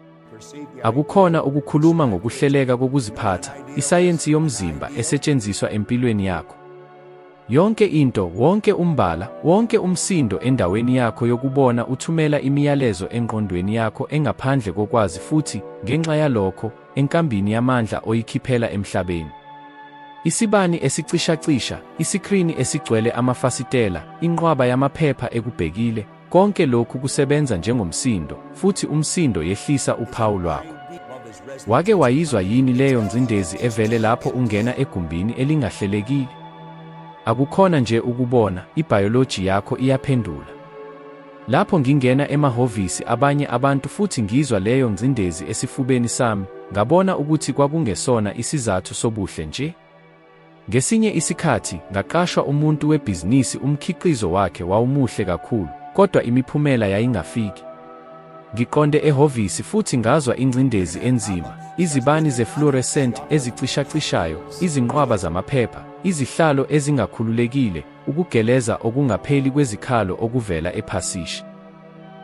A: Akukhona ukukhuluma ngokuhleleka kokuziphatha, isayensi yomzimba esetshenziswa empilweni yakho. Yonke into, wonke umbala, wonke umsindo endaweni yakho yokubona uthumela imiyalezo engqondweni yakho engaphandle kokwazi futhi, ngenxa yalokho, enkambini yamandla oyikhiphela emhlabeni. Isibani esicishacisha, isikrini esigcwele amafasitela, inqwaba yamaphepha ekubhekile, konke lokhu kusebenza njengomsindo, futhi umsindo yehlisa uphawu lwakho. Wake wayizwa yini leyo ngcindezi evele lapho ungena egumbini elingahlelekile? Akukhona nje ukubona, ibhayoloji yakho iyaphendula. Lapho ngingena emahhovisi abanye abantu futhi ngizwa leyo ngcindezi esifubeni sami, ngabona ukuthi kwakungesona isizathu sobuhle nje. Ngesinye isikhathi, ngaqashwa umuntu webhizinisi umkhiqizo wakhe wawumuhle kakhulu, kodwa imiphumela yayingafiki. Ngiqonde ehhovisi futhi ngazwa ingcindezi enzima, izibani ze-fluorescent ezicishacishayo, izinqwaba zamaphepha, izihlalo ezingakhululekile, ukugeleza okungapheli kwezikhalo okuvela ephasishi.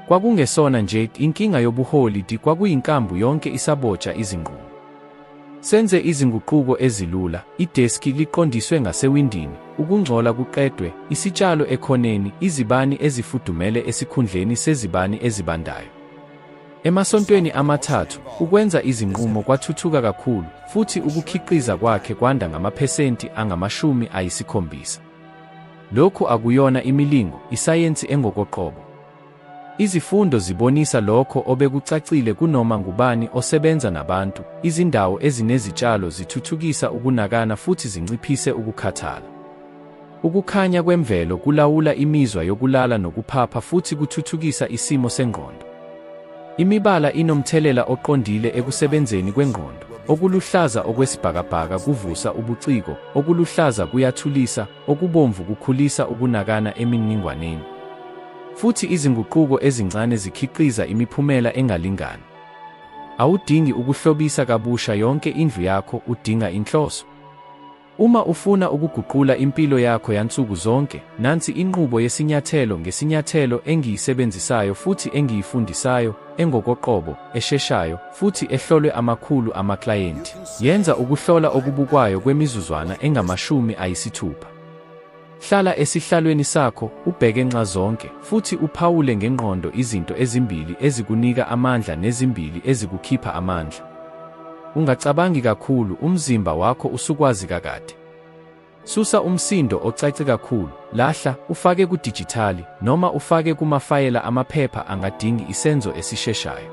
A: Kwakungesona nje inkinga yobuholi di kwakuyinkambu yonke isabotsha izinqumo. Senze izinguquko ezilula, ideski liqondiswe ngasewindini, ukungcola kuqedwe, isitshalo ekhoneni, izibani ezifudumele esikhundleni sezibani ezibandayo. Emasontweni amathathu, ukwenza izinqumo kwathuthuka kakhulu, futhi ukukhiqiza kwakhe kwanda ngamaphesenti angama-70. Lokhu akuyona imilingo, isayensi engokoqobo. Izifundo zibonisa lokho obekucacile kunoma ngubani osebenza nabantu, izindawo ezinezitshalo zithuthukisa ukunakana futhi zinciphise ukukhathala. Ukukhanya kwemvelo kulawula imizwa yokulala nokuphapha futhi kuthuthukisa isimo sengqondo. Imibala inomthelela oqondile ekusebenzeni kwengqondo. Okuluhlaza okwesibhakabhaka kuvusa ubuciko, okuluhlaza kuyathulisa, okubomvu kukhulisa ukunakana emininingwaneni. Futhi izinguquko ezincane zikhiqiza imiphumela engalingani. Awudingi ukuhlobisa kabusha yonke indlu yakho, udinga inhloso. Uma ufuna ukuguqula impilo yakho yansuku zonke, nansi inqubo yesinyathelo ngesinyathelo engiyisebenzisayo futhi engiyifundisayo, engokoqobo, esheshayo, futhi ehlolwe amakhulu amaklayenti. Yenza ukuhlola okubukwayo kwemizuzwana engama-60. Hlala esihlalweni sakho, ubheke nxazonke, futhi uphawule ngengqondo izinto ezimbili ezikunika amandla nezimbili ezikukhipha amandla. Ungacabangi kakhulu, umzimba wakho usukwazi kakade. Susa umsindo ocace kakhulu, lahla, ufake kudijithali, noma ufake kumafayela amaphepha angadingi isenzo esisheshayo.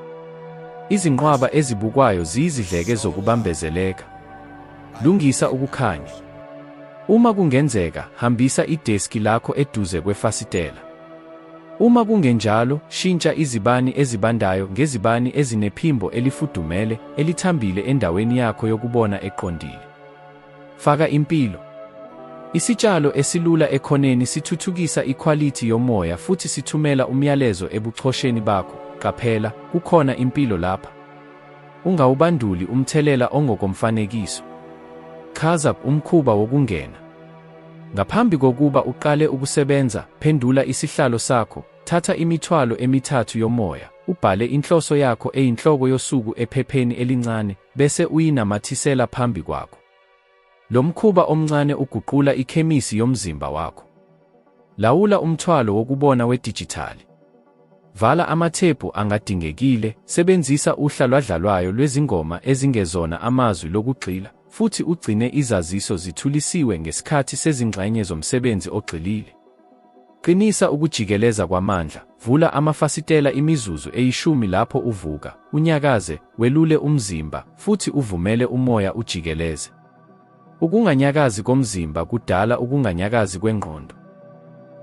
A: Izinqwaba ezibukwayo ziyizidleke zokubambezeleka. Lungisa ukukhanya. Uma kungenzeka, hambisa ideski lakho eduze kwefasitela. Uma kungenjalo, shintsha izibani ezibandayo ngezibani ezinephimbo elifudumele, elithambile endaweni yakho yokubona eqondile. Faka impilo. Isitshalo esilula ekhoneni sithuthukisa ikhwalithi yomoya futhi sithumela umyalezo ebuchosheni bakho, Qaphela, kukhona impilo lapha. Ungawubanduli umthelela ongokomfanekiso. Chaza umkhuba wokungena. Ngaphambi kokuba uqale ukusebenza, phendula isihlalo sakho, thatha imithwalo emithathu yomoya, ubhale inhloso yakho eyinhloko yosuku ephepheni elincane, bese uyinamathisela phambi kwakho. Lo mkhuba omncane uguqula ikhemisi yomzimba wakho. Lawula umthwalo wokubona wedijithali. Vala amathebhu angadingekile, sebenzisa uhla lwadlalwayo lwezingoma ezingezona amazwi lokugxila, futhi ugcine izaziso zithulisiwe ngesikhathi sezingxenye zomsebenzi ogxilile. Qinisa ukujikeleza kwamandla, vula amafasitela imizuzu eyishumi lapho uvuka, unyakaze, welule umzimba, futhi uvumele umoya ujikeleze. Ukunganyakazi komzimba kudala ukunganyakazi kwengqondo.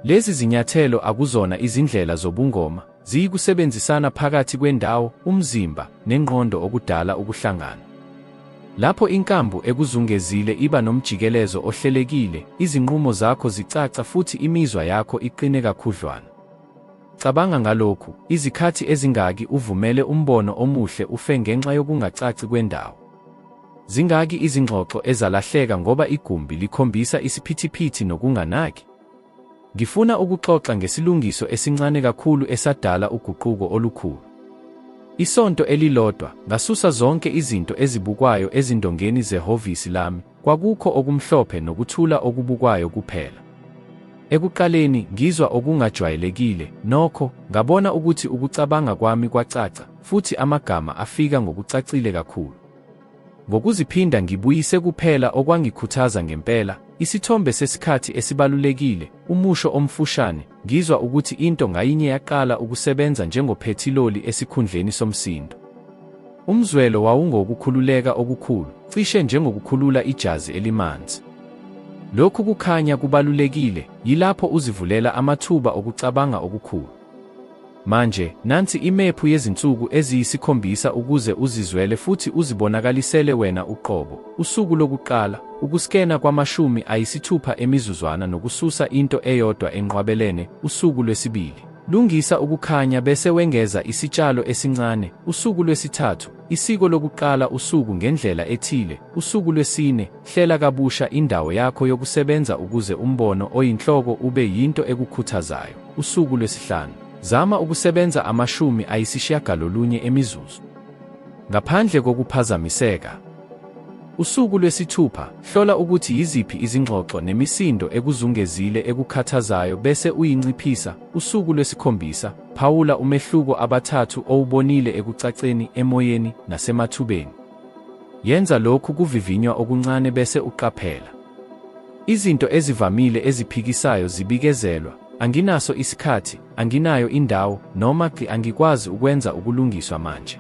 A: Lezi zinyathelo akuzona izindlela zobungoma, ziyikusebenzisana phakathi kwendawo, umzimba, nengqondo okudala ukuhlangana. Lapho inkambu ekuzungezile iba nomjikelezo ohlelekile, izinqumo zakho zicaca futhi imizwa yakho iqine kakhudlwana. Cabanga ngalokhu, izikhathi ezingaki uvumele umbono omuhle ufe ngenxa yokungacaci kwendawo? Zingaki izingxoxo ezalahleka ngoba igumbi likhombisa isiphithiphithi nokunganaki? Ngifuna ukuxoxa ngesilungiso esincane kakhulu esadala uguquko olukhulu. Isonto elilodwa, ngasusa zonke izinto ezibukwayo ezindongeni zehhovisi lami, kwakukho okumhlophe nokuthula okubukwayo kuphela. Ekuqaleni, ngizwa okungajwayelekile, nokho, ngabona ukuthi ukucabanga kwami kwacaca, futhi amagama afika ngokucacile kakhulu. Ngokuziphinda ngibuyise kuphela okwangikhuthaza ngempela, isithombe sesikhathi esibalulekile, umusho omfushane, ngizwa ukuthi into ngayinye yaqala ukusebenza njengophethiloli esikhundleni somsindo. Umzwelo wawungowokukhululeka okukhulu, cishe njengokukhulula ijazi elimanzi. Lokhu kukhanya kubalulekile, yilapho uzivulela amathuba okucabanga okukhulu. Manje, nansi imephu yezinsuku eziyisikhombisa ukuze uzizwele futhi uzibonakalisele wena uqobo. Usuku lokuqala, ukuskena kwamashumi ayisithupha emizuzwana nokususa into eyodwa enqwabelene. Usuku lwesibili, lungisa ukukhanya bese wengeza isitshalo esincane. Usuku lwesithathu, isiko lokuqala usuku ngendlela ethile. Usuku lwesine, hlela kabusha indawo yakho yokusebenza ukuze umbono oyinhloko ube yinto ekukhuthazayo. Usuku lwesihlanu, zama ukusebenza 90 emizuzu ngaphandle kokuphazamiseka. Usuku lwesithupha, hlola ukuthi yiziphi izingxoxo nemisindo ekuzungezile ekukhathazayo bese uyinciphisa. Usuku lwesikhombisa, phawula umehluko abathathu owubonile ekucaceni, emoyeni, nasemathubeni. Yenza lokhu kuvivinywa okuncane bese uqaphela. Izinto ezivamile eziphikisayo zibikezelwa, Anginaso isikhathi, anginayo indawo, noma angikwazi ukwenza ukulungiswa manje.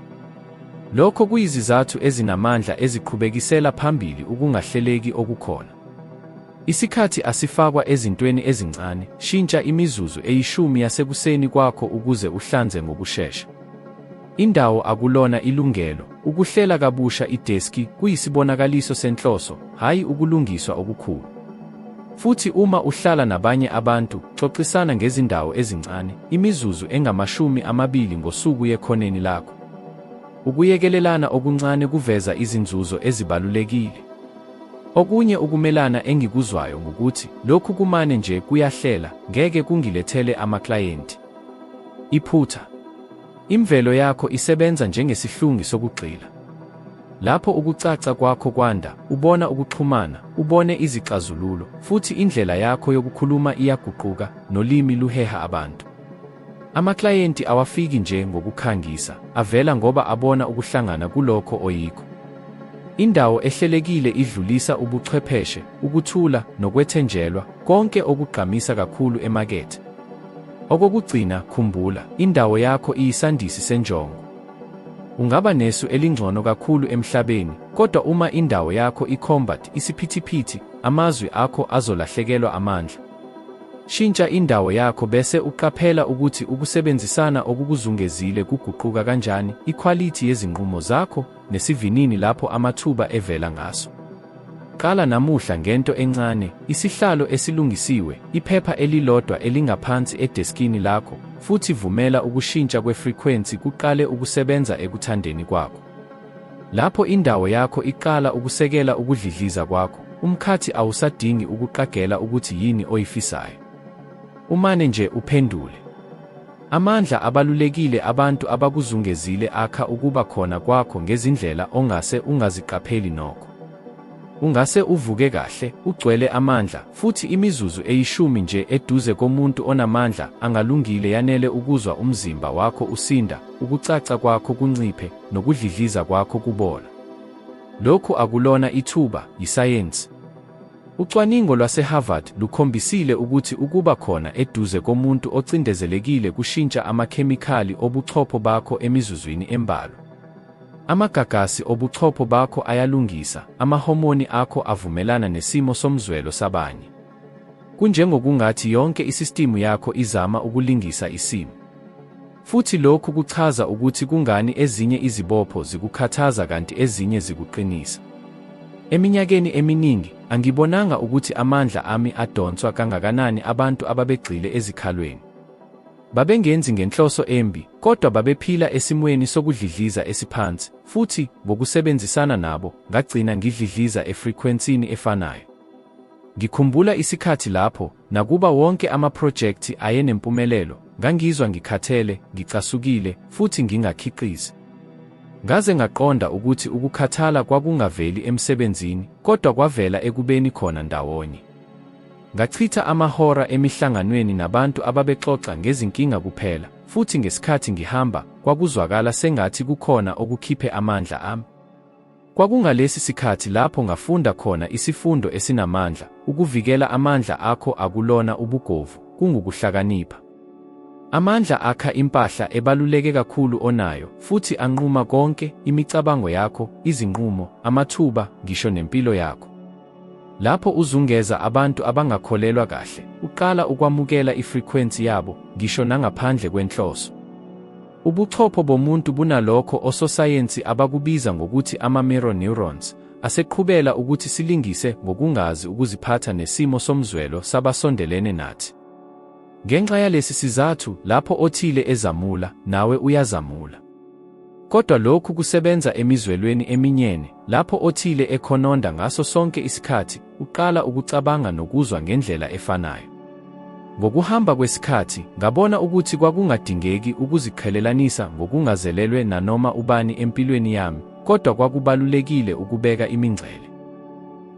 A: Lokho kuyizizathu ezinamandla eziqhubekisela phambili ukungahleleki okukhona. Isikhathi asifakwa ezintweni ezincane, shintsha imizuzu eyishumi yasekuseni kwakho ukuze uhlanze ngokushesha. Indawo akulona ilungelo, ukuhlela kabusha ideski kuyisibonakaliso senhloso, hhayi ukulungiswa okukhulu. Futhi uma uhlala nabanye abantu, xoxisana ngezindawo ezincane, imizuzu engamashumi amabili ngosuku yekhoneni lakho. Ukuyekelelana okuncane kuveza izinzuzo ezibalulekile. Okunye ukumelana engikuzwayo ngukuthi, lokhu kumane nje kuyahlela, ngeke kungilethele amaklayenti. Iphutha. Imvelo yakho isebenza njengesihlungi sokugxila. Lapho ukucaca kwakho kwanda, ubona ukuxhumana, ubone izixazululo, futhi indlela yakho yokukhuluma iyaguquka, nolimi luheha abantu. Amaklayenti awafiki nje ngokukhangisa, avela ngoba abona ukuhlangana kulokho oyikho. Indawo ehlelekile idlulisa ubuchwepheshe, ukuthula, nokwethenjelwa, konke okugqamisa kakhulu emakethe. Okokugcina, khumbula, indawo yakho iyisandisi senjongo. Ungaba nesu elingcono kakhulu emhlabeni, kodwa uma indawo yakho ikhomba isiphithiphithi, amazwi akho azolahlekelwa amandla. Shintsha indawo yakho bese uqaphela ukuthi ukusebenzisana okukuzungezile kuguquka kanjani, ikhwalithi yezinqumo zakho, nesivinini lapho amathuba evela ngaso. Qala namuhla ngento encane, isihlalo esilungisiwe, iphepha elilodwa elingaphansi edeskini lakho, futhi vumela ukushintsha kwefrekhwensi kuqale ukusebenza ekuthandeni kwakho. Lapho indawo yakho iqala ukusekela ukudlidliza kwakho, umkhathi awusadingi ukuqagela ukuthi yini oyifisayo. Umane nje uphendule. Amandla abalulekile abantu abakuzungezile akha ukuba khona kwakho ngezindlela ongase ungaziqapheli nokho. Ungase uvuke kahle, ugcwele amandla, futhi imizuzu eyishumi nje eduze komuntu onamandla angalungile yanele ukuzwa umzimba wakho usinda, ukucaca kwakho kunciphe, nokudlidliza kwakho kubola. Lokhu akulona ithuba, yisayensi. Ucwaningo lwase-Harvard lukhombisile ukuthi ukuba khona eduze komuntu ocindezelekile kushintsha amakhemikhali obuchopho bakho emizuzwini embalwa. Amagagasi obuchopho bakho ayalungisa, amahomoni akho avumelana nesimo somzwelo sabanye. Kunjengokungathi yonke isistimu yakho izama ukulingisa isimo. Futhi lokhu kuchaza ukuthi kungani ezinye izibopho zikukhathaza kanti ezinye zikuqinisa. Eminyakeni eminingi, angibonanga ukuthi amandla ami adonswa kangakanani abantu ababegxile ezikhalweni. Babengenzi ngenhloso embi, kodwa babephila esimweni sokudlidliza esiphansi, futhi, ngokusebenzisana nabo, ngagcina ngidlidliza efrekhwensini efanayo. Ngikhumbula isikhathi lapho, nakuba wonke amaphrojekthi ayenempumelelo, ngangizwa ngikhathele, ngicasukile, futhi ngingakhiqizi. Ngaze ngaqonda ukuthi ukukhathala kwakungaveli emsebenzini, kodwa kwavela ekubeni khona ndawonye. Ngachitha amahora emihlanganweni nabantu ababexoxa ngezinkinga kuphela, futhi ngesikhathi ngihamba, kwakuzwakala sengathi kukhona okukhiphe amandla ami. Kwakungalesi sikhathi lapho ngafunda khona isifundo esinamandla, ukuvikela amandla akho akulona ubugovu, kungukuhlakanipha. Amandla akha impahla ebaluleke kakhulu onayo, futhi anquma konke, imicabango yakho, izinqumo, amathuba, ngisho nempilo yakho. Lapho uzungeza abantu abangakholelwa kahle, uqala ukwamukela ifrekhwensi yabo, ngisho nangaphandle kwenhloso. Ubuchopho bomuntu bunalokho ososayensi abakubiza ngokuthi ama-mirror neurons, aseqhubela ukuthi silingise ngokungazi ukuziphatha nesimo somzwelo sabasondelene nathi. Ngenxa yalesi sizathu, lapho othile ezamula, nawe uyazamula. Kodwa lokhu kusebenza emizwelweni eminyene, lapho othile ekhononda ngaso sonke isikhathi, uqala ukucabanga nokuzwa ngendlela efanayo. Ngokuhamba kwesikhathi, ngabona ukuthi kwakungadingeki ukuziqhelelanisa ngokungazelelwe nanoma ubani empilweni yami, kodwa kwakubalulekile ukubeka imingcele.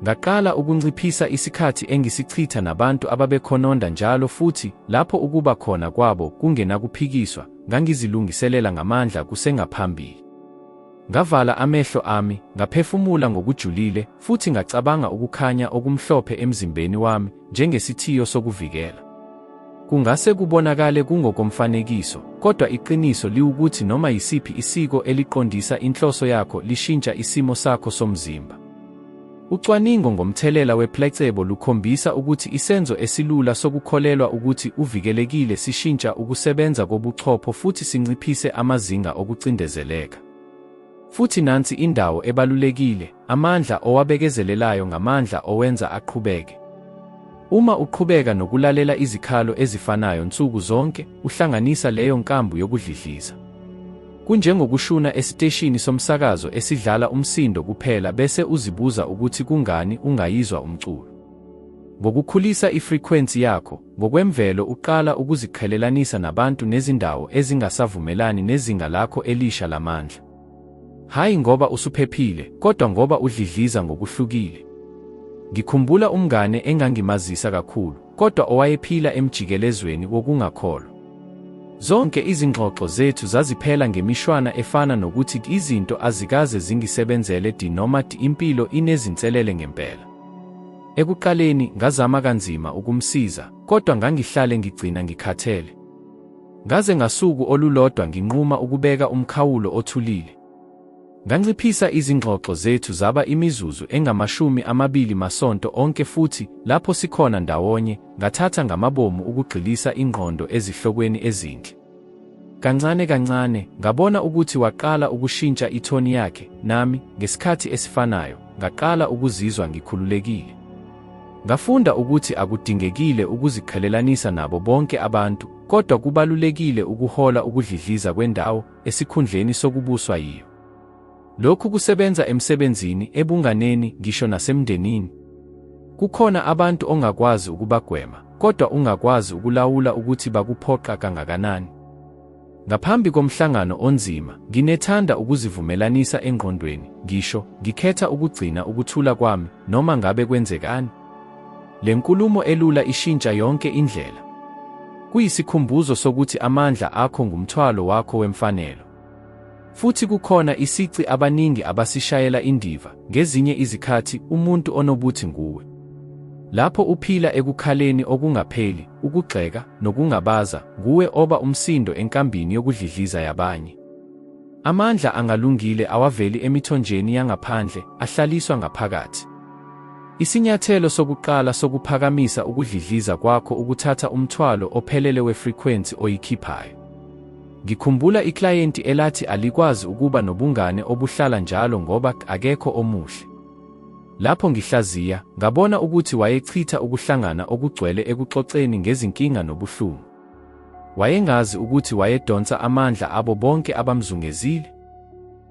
A: Ngaqala ukunciphisa isikhathi engisichitha nabantu ababekhononda njalo futhi, lapho ukuba khona kwabo kungenakuphikiswa, ngangizilungiselela ngamandla kusengaphambili. Ngavala amehlo ami, ngaphefumula ngokujulile, futhi ngacabanga ukukhanya okumhlophe emzimbeni wami njengesithiyo sokuvikela. Kungase kubonakale kungokomfanekiso, kodwa iqiniso liwukuthi noma yisiphi isiko eliqondisa inhloso yakho lishintsha isimo sakho somzimba. Ucwaningo ngomthelela we-placebo lukhombisa ukuthi isenzo esilula sokukholelwa ukuthi uvikelekile sishintsha ukusebenza kobuchopho futhi sinciphise amazinga okucindezeleka. Futhi nansi indawo ebalulekile, amandla owabekezelelayo ngamandla owenza aqhubeke. Uma uqhubeka nokulalela izikhalo ezifanayo nsuku zonke, uhlanganisa leyo nkambu yokudlidliza. Kunjengokushuna esiteshini somsakazo esidlala umsindo kuphela bese uzibuza ukuthi kungani ungayizwa umculo. Ngokukhulisa ifrekhwensi yakho, ngokwemvelo uqala ukuziqhelelanisa nabantu nezindawo ezingasavumelani nezinga lakho elisha lamandla. Hhayi ngoba usuphephile, kodwa ngoba udlidliza ngokuhlukile. Ngikhumbula umngane engangimazisa kakhulu, kodwa owayephila emjikelezweni wokungakholwa. Zonke izingxoxo zethu zaziphela ngemishwana efana nokuthi izinto azikaze zingisebenzele di noma impilo inezinselele ngempela. Ekuqaleni ngazama kanzima ukumsiza, kodwa ngangihlale ngigcina ngikhathele. Ngaze ngasuku olulodwa nginquma ukubeka umkhawulo othulile. Nganciphisa izingxoxo zethu zaba imizuzu engamashumi amabili masonto onke futhi, lapho sikhona ndawonye, ngathatha ngamabomu ukugxilisa ingqondo ezihlokweni ezinhle. Kancane kancane, ngabona ukuthi waqala ukushintsha ithoni yakhe, nami, ngesikhathi esifanayo, ngaqala ukuzizwa ngikhululekile. Ngafunda ukuthi akudingekile ukuziqhelelanisa nabo bonke abantu, kodwa kubalulekile ukuhola ukudlidliza kwendawo esikhundleni sokubuswa yiyo. Lokhu kusebenza emsebenzini, ebunganeni, ngisho nasemndenini. Kukhona abantu ongakwazi ukubagwema, kodwa ungakwazi ukulawula ukuthi bakuphoqa kangakanani. Ngaphambi komhlangano onzima, nginethanda ukuzivumelanisa engqondweni, ngisho, Ngikhetha ukugcina ukuthula kwami, noma ngabe kwenzekani. Le nkulumo elula ishintsha yonke indlela. Kuyisikhumbuzo sokuthi amandla akho ngumthwalo wakho wemfanelo. Futhi kukhona isici abaningi abasishayela indiva, ngezinye izikhathi umuntu onobuthi nguwe. Lapho uphila ekukhaleni okungapheli, ukugxeka, nokungabaza, nguwe oba umsindo enkambini yokudlidliza yabanye. Amandla angalungile awaveli emithonjeni yangaphandle, ahlaliswa ngaphakathi. Isinyathelo sokuqala sokuphakamisa ukudlidliza kwakho ukuthatha umthwalo ophelele wefrequency oyikhiphayo. Ngikhumbula iklayenti elathi alikwazi ukuba nobungane obuhlala njalo ngoba akekho omuhle. Lapho ngihlaziya, ngabona ukuthi wayechitha ukuhlangana okugcwele ekuxoxeni ngezinkinga nobuhlungu. Wayengazi ukuthi wayedonsa amandla abo bonke abamzungezile.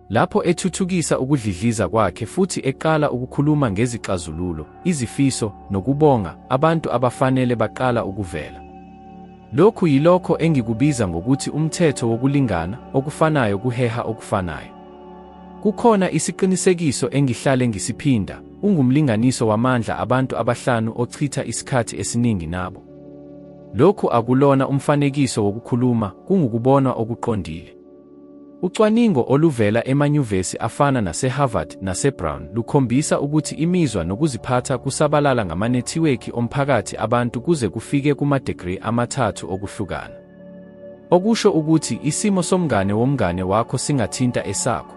A: Lapho ethuthukisa ukudlidliza kwakhe futhi eqala ukukhuluma ngezixazululo, izifiso, nokubonga, abantu abafanele baqala ukuvela. Lokhu yilokho engikubiza ngokuthi umthetho wokulingana, okufanayo kuheha okufanayo. Kukhona isiqinisekiso engihlale ngisiphinda, ungumlinganiso wamandla abantu abahlanu ochitha isikhathi esiningi nabo. Lokhu akulona umfanekiso wokukhuluma, kungukubonwa okuqondile. Ucwaningo oluvela emanyuvesi afana naseHarvard naseBrown lukhombisa ukuthi imizwa nokuziphatha kusabalala ngamanethiwekhi omphakathi abantu kuze kufike kumadegree amathathu okuhlukana. Okusho ukuthi isimo somngane womngane wakho singathinta esakho.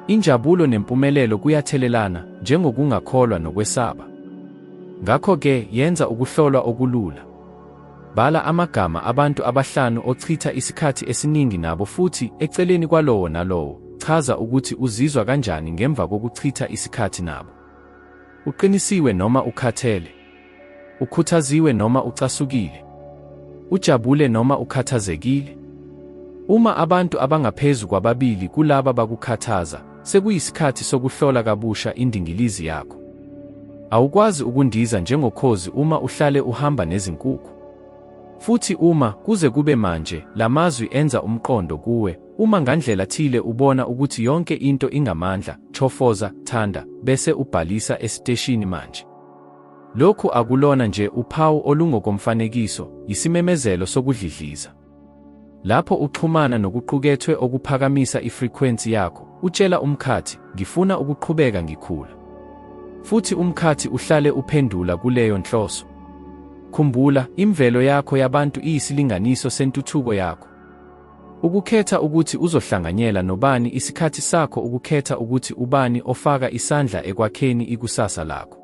A: Injabulo nempumelelo kuyathelelana, njengokungakholwa nokwesaba. Ngakho-ke, yenza ukuhlolwa okulula. Bhala amagama abantu abahlanu ochitha isikhathi esiningi nabo futhi, eceleni kwalowo nalowo, chaza ukuthi uzizwa kanjani ngemva kokuchitha isikhathi nabo. Uqinisiwe noma ukhathele? Ukhuthaziwe noma ucasukile? Ujabule noma ukhathazekile? Uma abantu abangaphezu kwababili kulaba bakukhathaza, sekuyisikhathi sokuhlola kabusha indingilizi yakho. Awukwazi ukundiza njengokhozi uma uhlale uhamba nezinkukhu. Futhi uma, kuze kube manje, la mazwi enza umqondo kuwe, uma ngandlela thile ubona ukuthi yonke into ingamandla, chofoza, thanda, bese ubhalisa esiteshini manje. Lokhu akulona nje uphawu olungokomfanekiso, yisimemezelo sokudlidliza. Lapho uxhumana nokuqukethwe okuphakamisa ifrequency yakho, utshela umkhathi, ngifuna ukuqhubeka ngikhula. Futhi umkhathi uhlale uphendula kuleyo nhloso. Khumbula, imvelo yakho yabantu iyisilinganiso sentuthuko yakho. Ukukhetha ukuthi uzohlanganyela nobani isikhathi sakho ukukhetha ukuthi ubani ofaka isandla ekwakheni ikusasa lakho.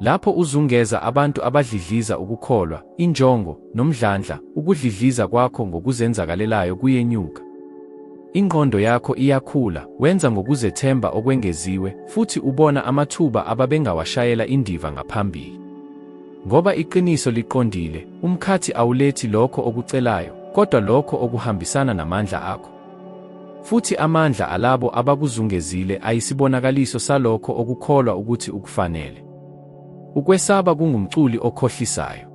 A: Lapho uzungeza abantu abadlidliza ukukholwa, injongo, nomdlandla, ukudlidliza kwakho ngokuzenzakalelayo kuyenyuka. Ingqondo yakho iyakhula, wenza ngokuzethemba okwengeziwe, futhi ubona amathuba ababengawashayela indiva ngaphambili. Ngoba iqiniso liqondile, umkhathi awulethi lokho okucelayo, kodwa lokho okuhambisana namandla akho. Futhi amandla alabo abakuzungezile ayisibonakaliso salokho okukholwa ukuthi ukufanele. Ukwesaba kungumculi okhohlisayo.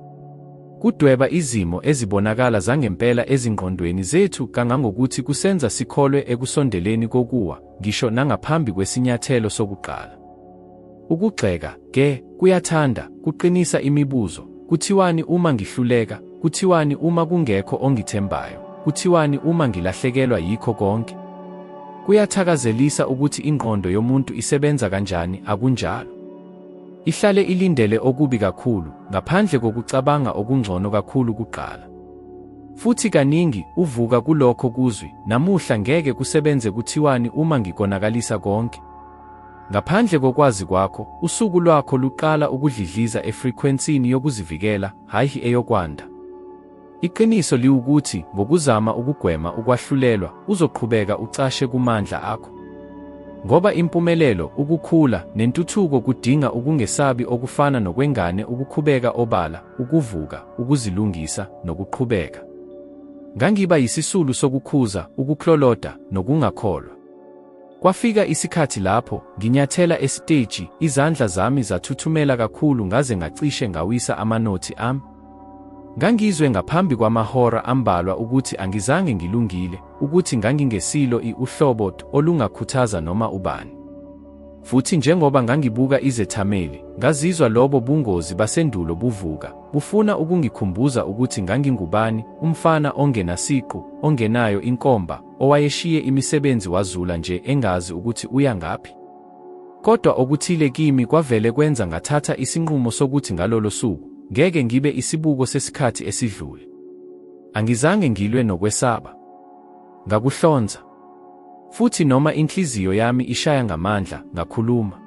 A: Kudweba izimo ezibonakala zangempela ezingqondweni zethu kangangokuthi kusenza sikholwe ekusondeleni kokuwa, ngisho nangaphambi kwesinyathelo sokuqala. Ukugxeka, ke, kuyathanda, kuqinisa imibuzo, Kuthiwani uma ngihluleka? Kuthiwani uma kungekho ongithembayo? Kuthiwani uma ngilahlekelwa yikho konke? Kuyathakazelisa ukuthi ingqondo yomuntu isebenza kanjani, akunjalo? Ihlale ilindele okubi kakhulu, ngaphandle kokucabanga okungcono kakhulu kuqala. Futhi kaningi, uvuka kulokho kuzwi, namuhla ngeke kusebenze kuthiwani uma ngikonakalisa konke? Ngaphandle kokwazi kwakho, usuku lwakho luqala ukudlidliza efrekhwensini yokuzivikela, hhayi eyokwanda. Iqiniso liwukuthi, ngokuzama ukugwema ukwahlulelwa, uzoqhubeka ucashe kumandla akho. Ngoba impumelelo, ukukhula, nentuthuko kudinga ukungesabi okufana nokwengane ukukhubeka obala, ukuvuka, ukuzilungisa, nokuqhubeka. Ngangiba yisisulu sokukhuza, ukukloloda, nokungakholwa. Kwafika isikhathi lapho, nginyathela esiteji, izandla zami zathuthumela kakhulu ngaze ngacishe ngawisa amanothi ami. Ngangizwe ngaphambi kwamahora ambalwa ukuthi angizange ngilungile, ukuthi ngangingesilo i uhlobo olungakhuthaza noma ubani. Futhi njengoba ngangibuka izethameli, ngazizwa lobo bungozi basendulo buvuka, bufuna ukungikhumbuza ukuthi ngangingubani, umfana ongenasiqu, ongenayo inkomba, owayeshiye imisebenzi wazula nje engazi ukuthi uya ngaphi. Kodwa okuthile kimi kwavele kwenza ngathatha isinqumo sokuthi ngalolo suku, ngeke ngibe isibuko sesikhathi esidlule. Angizange ngilwe nokwesaba. Ngakuhlonza. Futhi noma inhliziyo yami ishaya ngamandla, ngakhuluma.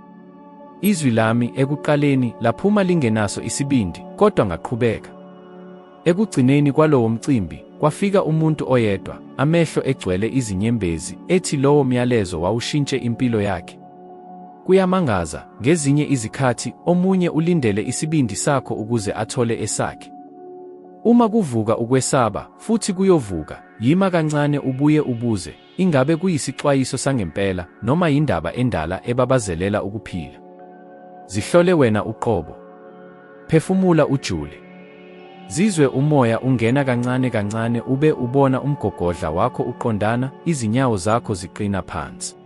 A: Izwi lami, ekuqaleni, laphuma lingenaso isibindi, kodwa ngaqhubeka. Ekugcineni kwalowo mcimbi, kwafika umuntu oyedwa, amehlo egcwele izinyembezi, ethi lowo myalezo wawushintshe impilo yakhe. Kuyamangaza, ngezinye izikhathi, omunye ulindele isibindi sakho ukuze athole esakhe. Uma kuvuka ukwesaba, futhi kuyovuka, yima kancane ubuye ubuze, Ingabe kuyisixwayiso sangempela noma yindaba endala ebabazelela ukuphila? Zihlole wena uqobo. Phefumula ujule. Zizwe umoya ungena kancane kancane ube ubona umgogodla wakho uqondana, izinyawo zakho ziqina phansi.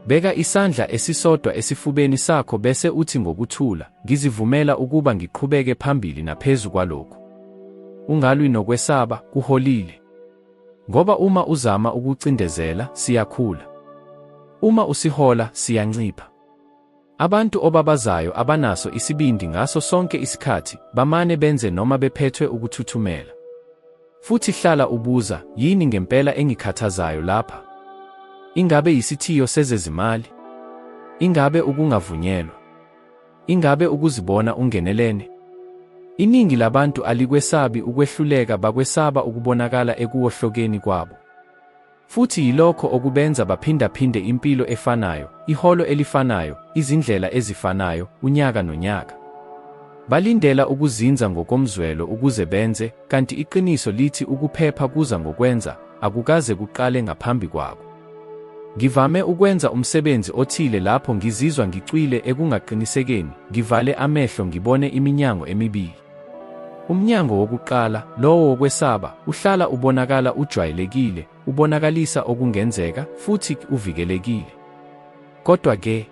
A: Beka isandla esisodwa esifubeni sakho bese uthi ngokuthula, Ngizivumela ukuba ngiqhubeke phambili naphezu kwalokhu. Ungalwi nokwesaba, kuholile. Ngoba uma uzama ukucindezela, siyakhula. Uma usihola, siyancipha. Abantu obabazayo abanaso isibindi ngaso sonke isikhathi, bamane benze noma bephethwe ukuthuthumela. Futhi hlala ubuza, yini ngempela engikhathazayo lapha? Ingabe yisithiyo sezezimali? Ingabe ukungavunyelwa? Ingabe ukuzibona ungenelene? Iningi labantu alikwesabi ukwehluleka bakwesaba ukubonakala ekuwohlokeni kwabo. Futhi yilokho okubenza baphindaphinde impilo efanayo, iholo elifanayo, izindlela ezifanayo, unyaka nonyaka. Balindela ukuzinza ngokomzwelo ukuze benze, kanti iqiniso lithi ukuphepha kuza ngokwenza, akukaze kuqale ngaphambi kwako. Ngivame ukwenza umsebenzi othile lapho ngizizwa ngicwile ekungaqinisekeni, ngivale amehlo ngibone iminyango emibili. Umnyango wokuqala, lowo wokwesaba, uhlala ubonakala ujwayelekile, ubonakalisa okungenzeka, futhi uvikelekile. Kodwa-ke,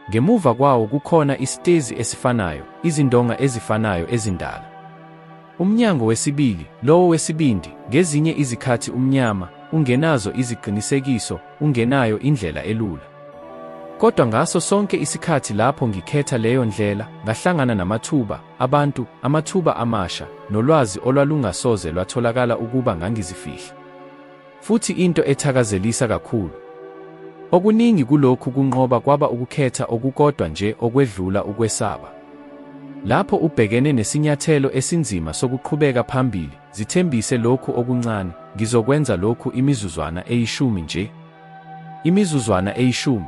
A: ngemuva kwawo kukhona isitezi esifanayo, izindonga ezifanayo ezindala. Umnyango wesibili, lowo wesibindi, ngezinye izikhathi umnyama, ungenazo iziqinisekiso, ungenayo indlela elula. Kodwa ngaso sonke isikhathi lapho ngikhetha leyo ndlela, ngahlangana namathuba, abantu, amathuba amasha, nolwazi olwalungasoze lwatholakala ukuba ngangizifihla. Futhi into ethakazelisa kakhulu, okuningi kulokhu kunqoba kwaba ukukhetha okukodwa nje okwedlula ukwesaba. Lapho ubhekene nesinyathelo esinzima sokuqhubeka phambili, zithembise lokhu okuncane, Ngizokwenza lokhu imizuzwana eyishumi nje. Imizuzwana eyishumi.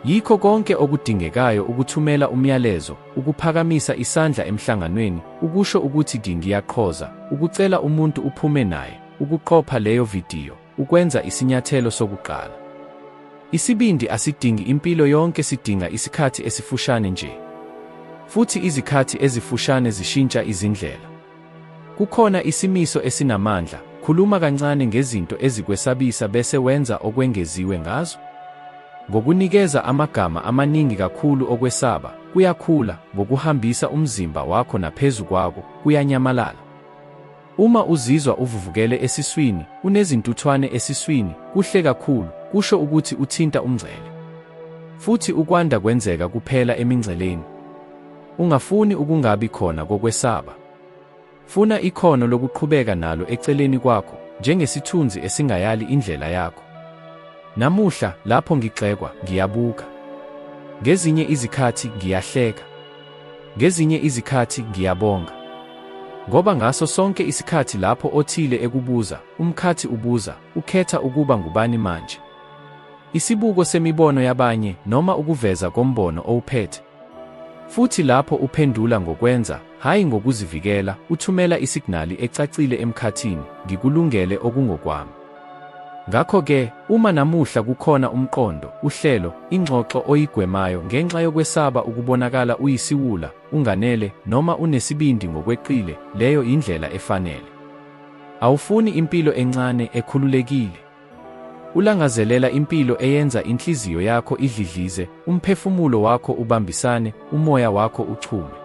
A: Yikho konke okudingekayo ukuthumela umyalezo, ukuphakamisa isandla emhlanganweni, ukusho ukuthi ngiyaqhoza, ukucela umuntu uphume naye, ukuqopha leyo vidiyo, ukwenza isinyathelo sokuqala. Isibindi asidingi impilo yonke sidinga isikhathi esifushane nje. Futhi izikhathi ezifushane zishintsha izindlela. Kukhona isimiso esinamandla, khuluma kancane ngezinto ezikwesabisa bese wenza okwengeziwe ngazo. Ngokunikeza amagama amaningi kakhulu okwesaba, kuyakhula, ngokuhambisa umzimba wakho naphezu kwako, kuyanyamalala. Uma uzizwa uvuvukele esiswini, unezintuthwane esiswini, kuhle kakhulu, kusho ukuthi uthinta umngcele. Futhi ukwanda kwenzeka kuphela emingceleni. Ungafuni ukungabi khona kokwesaba. Funa ikhono lokuqhubeka nalo eceleni kwakho, njengesithunzi esingayali indlela yakho. Namuhla, lapho ngigxekwa, ngiyabuka. Ngezinye izikhathi ngiyahleka. Ngezinye izikhathi ngiyabonga. Ngoba ngaso sonke isikhathi lapho othile ekubuza, umkhathi ubuza, ukhetha ukuba ngubani manje? Isibuko semibono yabanye noma ukuveza kombono owuphethe. Futhi lapho uphendula ngokwenza, hhayi ngokuzivikela, uthumela isignali ecacile emkhathini, Ngikulungele okungokwami. Ngakho-ke, uma namuhla kukhona umqondo, uhlelo, ingxoxo oyigwemayo ngenxa yokwesaba ukubonakala uyisiwula, unganele, noma unesibindi ngokweqile, leyo yindlela efanele. Awufuni impilo encane, ekhululekile. Ulangazelela impilo eyenza inhliziyo yakho idlidlize, umphefumulo wakho ubambisane, umoya wakho uchume.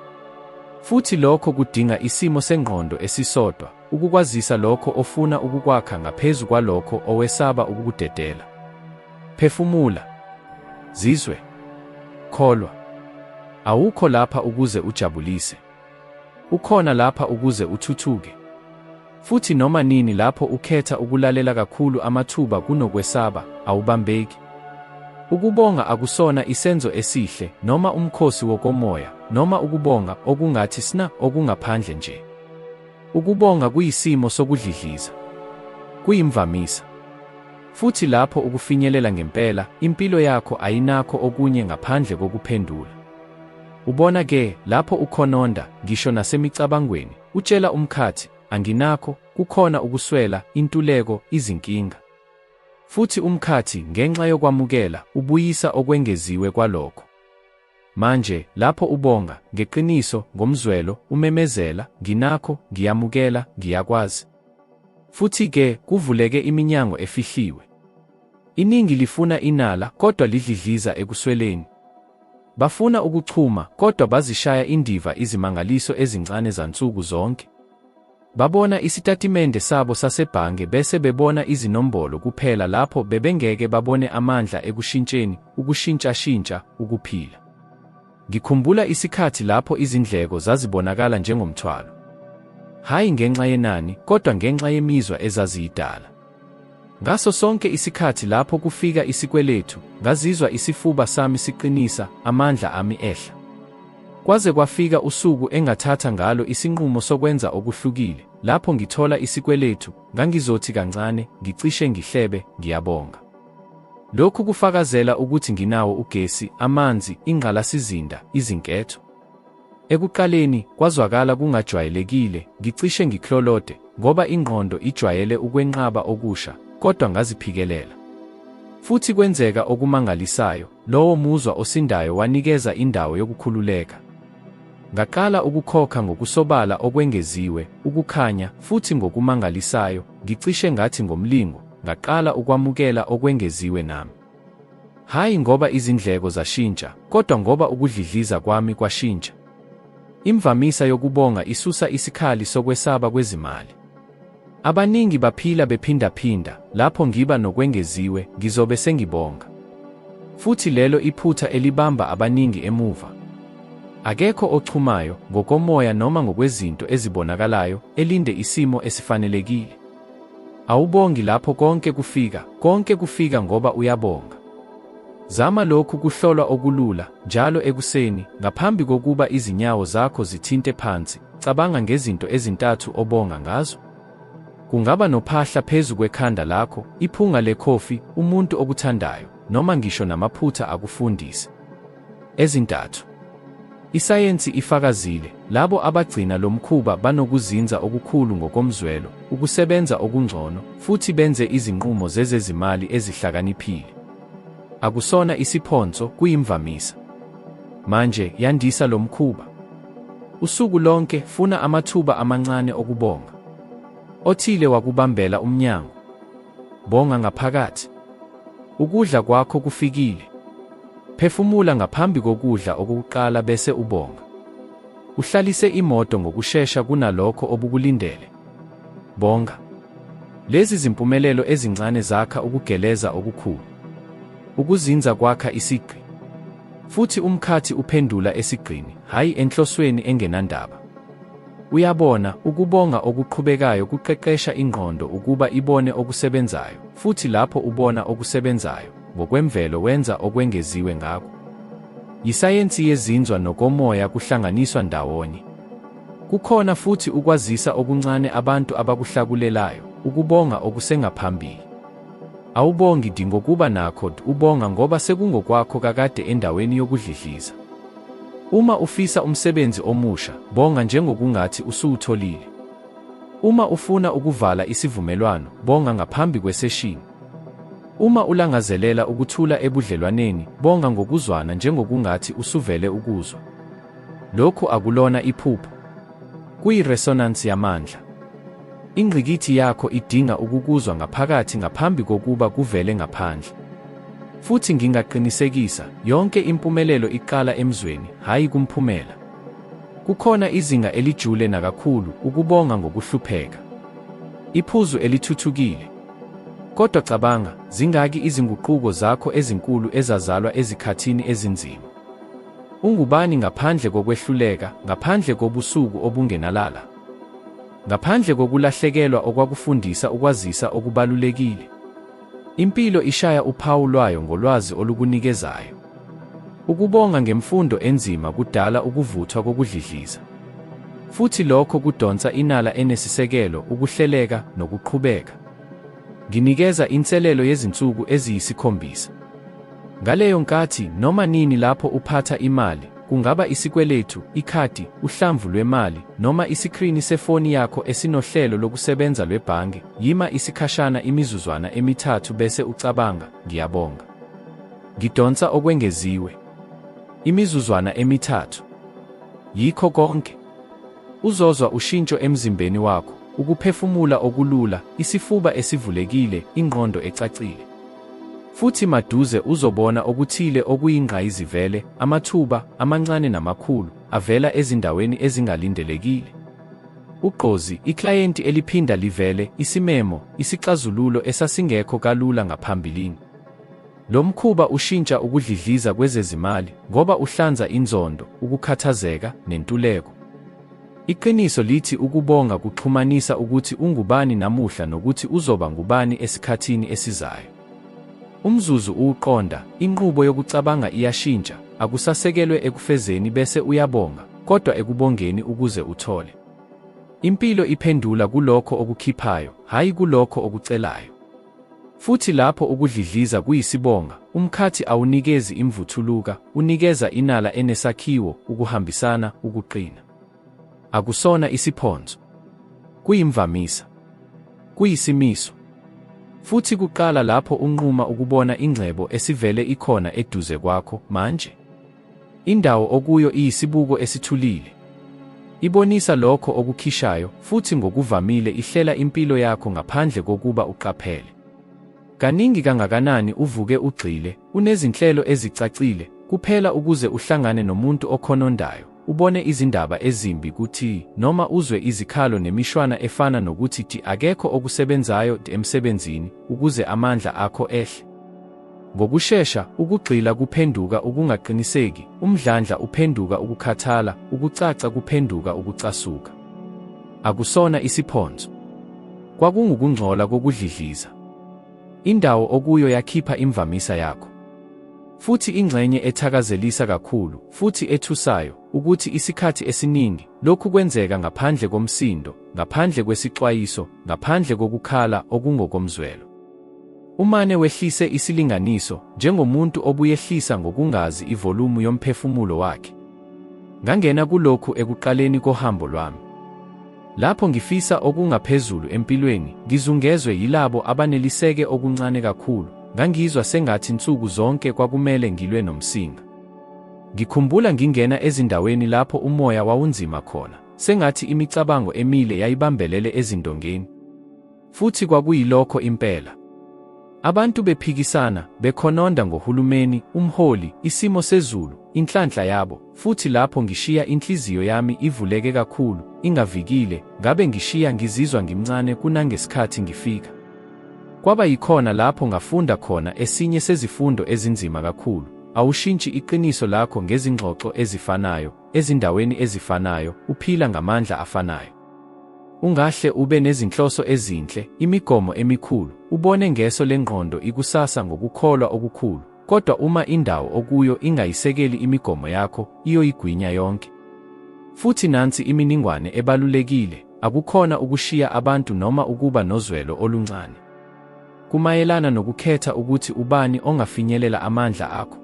A: Futhi lokho kudinga isimo sengqondo esisodwa, ukukwazisa lokho ofuna ukukwakha ngaphezu kwalokho owesaba ukukudedela. Phefumula. Zizwe. Kholwa. Awukho lapha ukuze ujabulise. Ukhona lapha ukuze uthuthuke. Futhi noma nini lapho ukhetha ukulalela kakhulu amathuba kunokwesaba, awubambeki. Ukubonga akusona isenzo esihle, noma umkhosi wokomoya, noma ukubonga okungathi sna okungaphandle nje. Ukubonga kuyisimo sokudlidliza. Kuyimvamisa. Futhi lapho ukufinyelela ngempela, impilo yakho ayinakho okunye ngaphandle kokuphendula. Ubona ke, lapho ukhononda, ngisho nasemicabangweni, utshela umkhathi, Anginakho, kukhona ukuswela, intuleko, izinkinga. Futhi umkhathi, ngenxa yokwamukela, ubuyisa okwengeziwe kwalokho. Manje, lapho ubonga, ngeqiniso, ngomzwelo, umemezela, Nginakho, ngiyamukela, ngiyakwazi. Futhi-ke, kuvuleke iminyango efihliwe. Iningi lifuna inala, kodwa lidlidliza ekusweleni. Bafuna ukuchuma, kodwa bazishaya indiva izimangaliso ezincane zansuku zonke. Babona isitatimende sabo sasebhange bese bebona izinombolo kuphela lapho bebengeke babone amandla ekushintsheni, ukushintshashintsha, ukuphila. Ngikhumbula isikhathi lapho izindleko zazibonakala njengomthwalo. Hhayi ngenxa yenani, kodwa ngenxa yemizwa ezaziyidala. Ngaso sonke isikhathi lapho kufika isikweletu, ngazizwa isifuba sami siqinisa, amandla ami ehla. Kwaze kwafika usuku engathatha ngalo isinqumo sokwenza okuhlukile, lapho ngithola isikweletu, ngangizothi kancane, ngicishe ngihlebe, ngiyabonga. Lokhu kufakazela ukuthi nginawo ugesi, amanzi, ingqalasizinda, izinketho. Ekuqaleni, kwazwakala kungajwayelekile, ngicishe ngiklolode, ngoba ingqondo ijwayele ukwenqaba okusha, kodwa ngaziphikelela. Futhi kwenzeka okumangalisayo, lowo muzwa osindayo wanikeza indawo yokukhululeka. Ngaqala ukukhokha ngokusobala okwengeziwe, ukukhanya, futhi ngokumangalisayo, ngicishe ngathi ngomlingo, ngaqala ukwamukela okwengeziwe nami. Hhayi ngoba izindleko zashintsha, kodwa ngoba ukudlidliza kwami kwashintsha. Imvamisa yokubonga isusa isikhali sokwesaba kwezimali. Abaningi baphila bephindaphinda, lapho ngiba nokwengeziwe, ngizobe sengibonga. Futhi lelo iphutha elibamba abaningi emuva. Akekho ochumayo, ngokomoya noma ngokwezinto ezibonakalayo, elinde isimo esifanelekile. Awubongi lapho konke kufika, konke kufika ngoba uyabonga. Zama lokhu kuhlolwa okulula, njalo ekuseni, ngaphambi kokuba izinyawo zakho zithinte phansi, cabanga ngezinto ezintathu obonga ngazo. Kungaba nophahla phezu kwekhanda lakho, iphunga lekhofi, umuntu okuthandayo, noma ngisho namaphutha akufundise. Ezintathu. Isayensi ifakazile, labo abagcina lo mkhuba banokuzinza okukhulu ngokomzwelo, ukusebenza okungcono, futhi benze izinqumo zezezimali ezihlakaniphile. Akusona isiphonso, kuyimvamisa. Manje, yandisa lo mkhuba. Usuku lonke, funa amathuba amancane okubonga. Othile wakubambela umnyango. Bonga ngaphakathi. Ukudla kwakho kufikile. Phefumula ngaphambi kokudla okokuqala bese ubonga. Uhlalise imoto ngokushesha kunalokho obukulindele. Bonga. Lezi zimpumelelo ezincane zakha ukugeleza okukhulu. Ukuzinza kwakha isigqi. Futhi umkhathi uphendula esigqini, hhayi enhlosweni engenandaba. Uyabona, ukubonga okuqhubekayo kuqeqesha ingqondo ukuba ibone okusebenzayo, futhi lapho ubona okusebenzayo, ngokwemvelo wenza okwengeziwe ngako. Yisayensi yezinzwa nokomoya kuhlanganiswa ndawonye. Kukhona futhi ukwazisa okuncane abantu abakuhlakulelayo, ukubonga okusengaphambili. Awubongi di ngokuba nakho ubonga ngoba sekungokwakho kakade endaweni yokudlidliza. Uma ufisa umsebenzi omusha, bonga njengokungathi usuwutholile. Uma ufuna ukuvala isivumelwano, bonga ngaphambi kweseshini. Uma ulangazelela ukuthula ebudlelwaneni, bonga ngokuzwana njengokungathi usuvele ukuzwa. Lokhu akulona iphupho. Kuyi-resonance yamandla. Ingqikithi yakho idinga ukukuzwa ngaphakathi ngaphambi kokuba kuvele ngaphandle. Futhi ngingaqinisekisa, yonke impumelelo iqala emzweni, hhayi kumphumela. Kukhona izinga elijule nakakhulu, ukubonga ngokuhlupheka. Iphuzu elithuthukile. Kodwa cabanga, zingaki izinguquko zakho ezinkulu ezazalwa ezikhathini ezinzima? Ungubani ngaphandle kokwehluleka, ngaphandle kobusuku obungenalala? Ngaphandle kokulahlekelwa okwakufundisa ukwazisa okubalulekile? Impilo ishaya uphawu lwayo ngolwazi olukunikezayo. Ukubonga ngemfundo enzima kudala ukuvuthwa kokudlidliza. Futhi lokho kudonsa inala enesisekelo, ukuhleleka, nokuqhubeka. Nginikeza inselelo yezinsuku eziyisikhombisa. Ngaleyo nkathi, noma nini lapho uphatha imali, kungaba isikweletu, ikhadi, uhlamvu lwemali, noma isikrini sefoni yakho esinohlelo lokusebenza lwebhange, yima isikhashana imizuzwana emithathu bese ucabanga, Ngiyabonga. Ngidonsa okwengeziwe. Imizuzwana emithathu. Yikho konke. Uzozwa ushintsho emzimbeni wakho, ukuphefumula okulula, isifuba esivulekile, ingqondo ecacile. Futhi maduze uzobona okuthile okuyingqayizivele, amathuba, amancane namakhulu, avela ezindaweni ezingalindelekile. Ugqozi, iklayenti eliphinda livele, isimemo, isixazululo esasingekho kalula ngaphambilini. Lo mkhuba ushintsha ukudlidliza kwezezimali ngoba uhlanza inzondo, ukukhathazeka, nentuleko. Iqiniso lithi ukubonga kuxhumanisa ukuthi ungubani namuhla nokuthi uzoba ngubani esikhathini esizayo. Umzuzu uwuqonda, inqubo yokucabanga iyashintsha, akusasekelwe ekufezeni bese uyabonga, kodwa ekubongeni ukuze uthole. Impilo iphendula kulokho okukhiphayo, hhayi kulokho okucelayo. Futhi lapho ukudlidliza kuyisibonga, umkhathi awunikezi imvuthuluka, unikeza inala enesakhiwo, ukuhambisana, ukuqina. Akusona isiphonso. Kuyimvamisa. Kuyisimiso. Futhi kuqala lapho unquma ukubona ingcebo esivele ikhona eduze kwakho manje. Indawo okuyo iyisibuko esithulile. Ibonisa lokho okukhishayo, futhi ngokuvamile ihlela impilo yakho ngaphandle kokuba uqaphele. Kaningi kangakanani uvuke ugxile, unezinhlelo ezicacile, kuphela ukuze uhlangane nomuntu okhonondayo, ubone izindaba ezimbi ku-T, noma uzwe izikhalo nemishwana efana nokuthi T akekho okusebenzayo emsebenzini, ukuze amandla akho ehle? Ngokushesha, ukugxila kuphenduka ukungaqiniseki, umdlandla uphenduka ukukhathala, ukucaca kuphenduka ukucasuka. Akusona isiphonso. Kwakungukungcola kokudlidliza. Indawo okuyo yakhipha imvamisa yakho. Futhi ingxenye ethakazelisa kakhulu, futhi ethusayo, ukuthi isikhathi esiningi, lokhu kwenzeka ngaphandle komsindo, ngaphandle kwesixwayiso, ngaphandle kokukhala okungokomzwelo. Umane wehlise isilinganiso, njengomuntu obuyehlisa ngokungazi ivolumu yomphefumulo wakhe. Ngangena kulokhu ekuqaleni kohambo lwami. Lapho ngifisa okungaphezulu empilweni, ngizungezwe yilabo abaneliseke okuncane kakhulu, ngangizwa sengathi nsuku zonke kwakumele ngilwe nomsinga. Ngikhumbula ngingena ezindaweni lapho umoya wawunzima khona, sengathi imicabango emile yayibambelele ezindongeni. Futhi kwakuyilokho impela. Abantu bephikisana, bekhononda ngohulumeni, umholi, isimo sezulu, inhlanhla yabo, futhi lapho ngishiya inhliziyo yami ivuleke kakhulu, ingavikile, ngabe ngishiya ngizizwa ngimncane kunangesikhathi ngifika. Kwaba yikhona lapho ngafunda khona esinye sezifundo ezinzima kakhulu, awushintshi iqiniso lakho ngezingxoxo ezifanayo, ezindaweni ezifanayo, uphila ngamandla afanayo. Ungahle ube nezinhloso ezinhle, imigomo emikhulu, ubone ngeso lengqondo ikusasa ngokukholwa okukhulu, kodwa uma indawo okuyo ingayisekeli imigomo yakho, iyoyigwinya yonke. Futhi nansi iminingwane ebalulekile, akukhona ukushiya abantu noma ukuba nozwelo oluncane. kumayelana nokukhetha ukuthi ubani ongafinyelela amandla akho.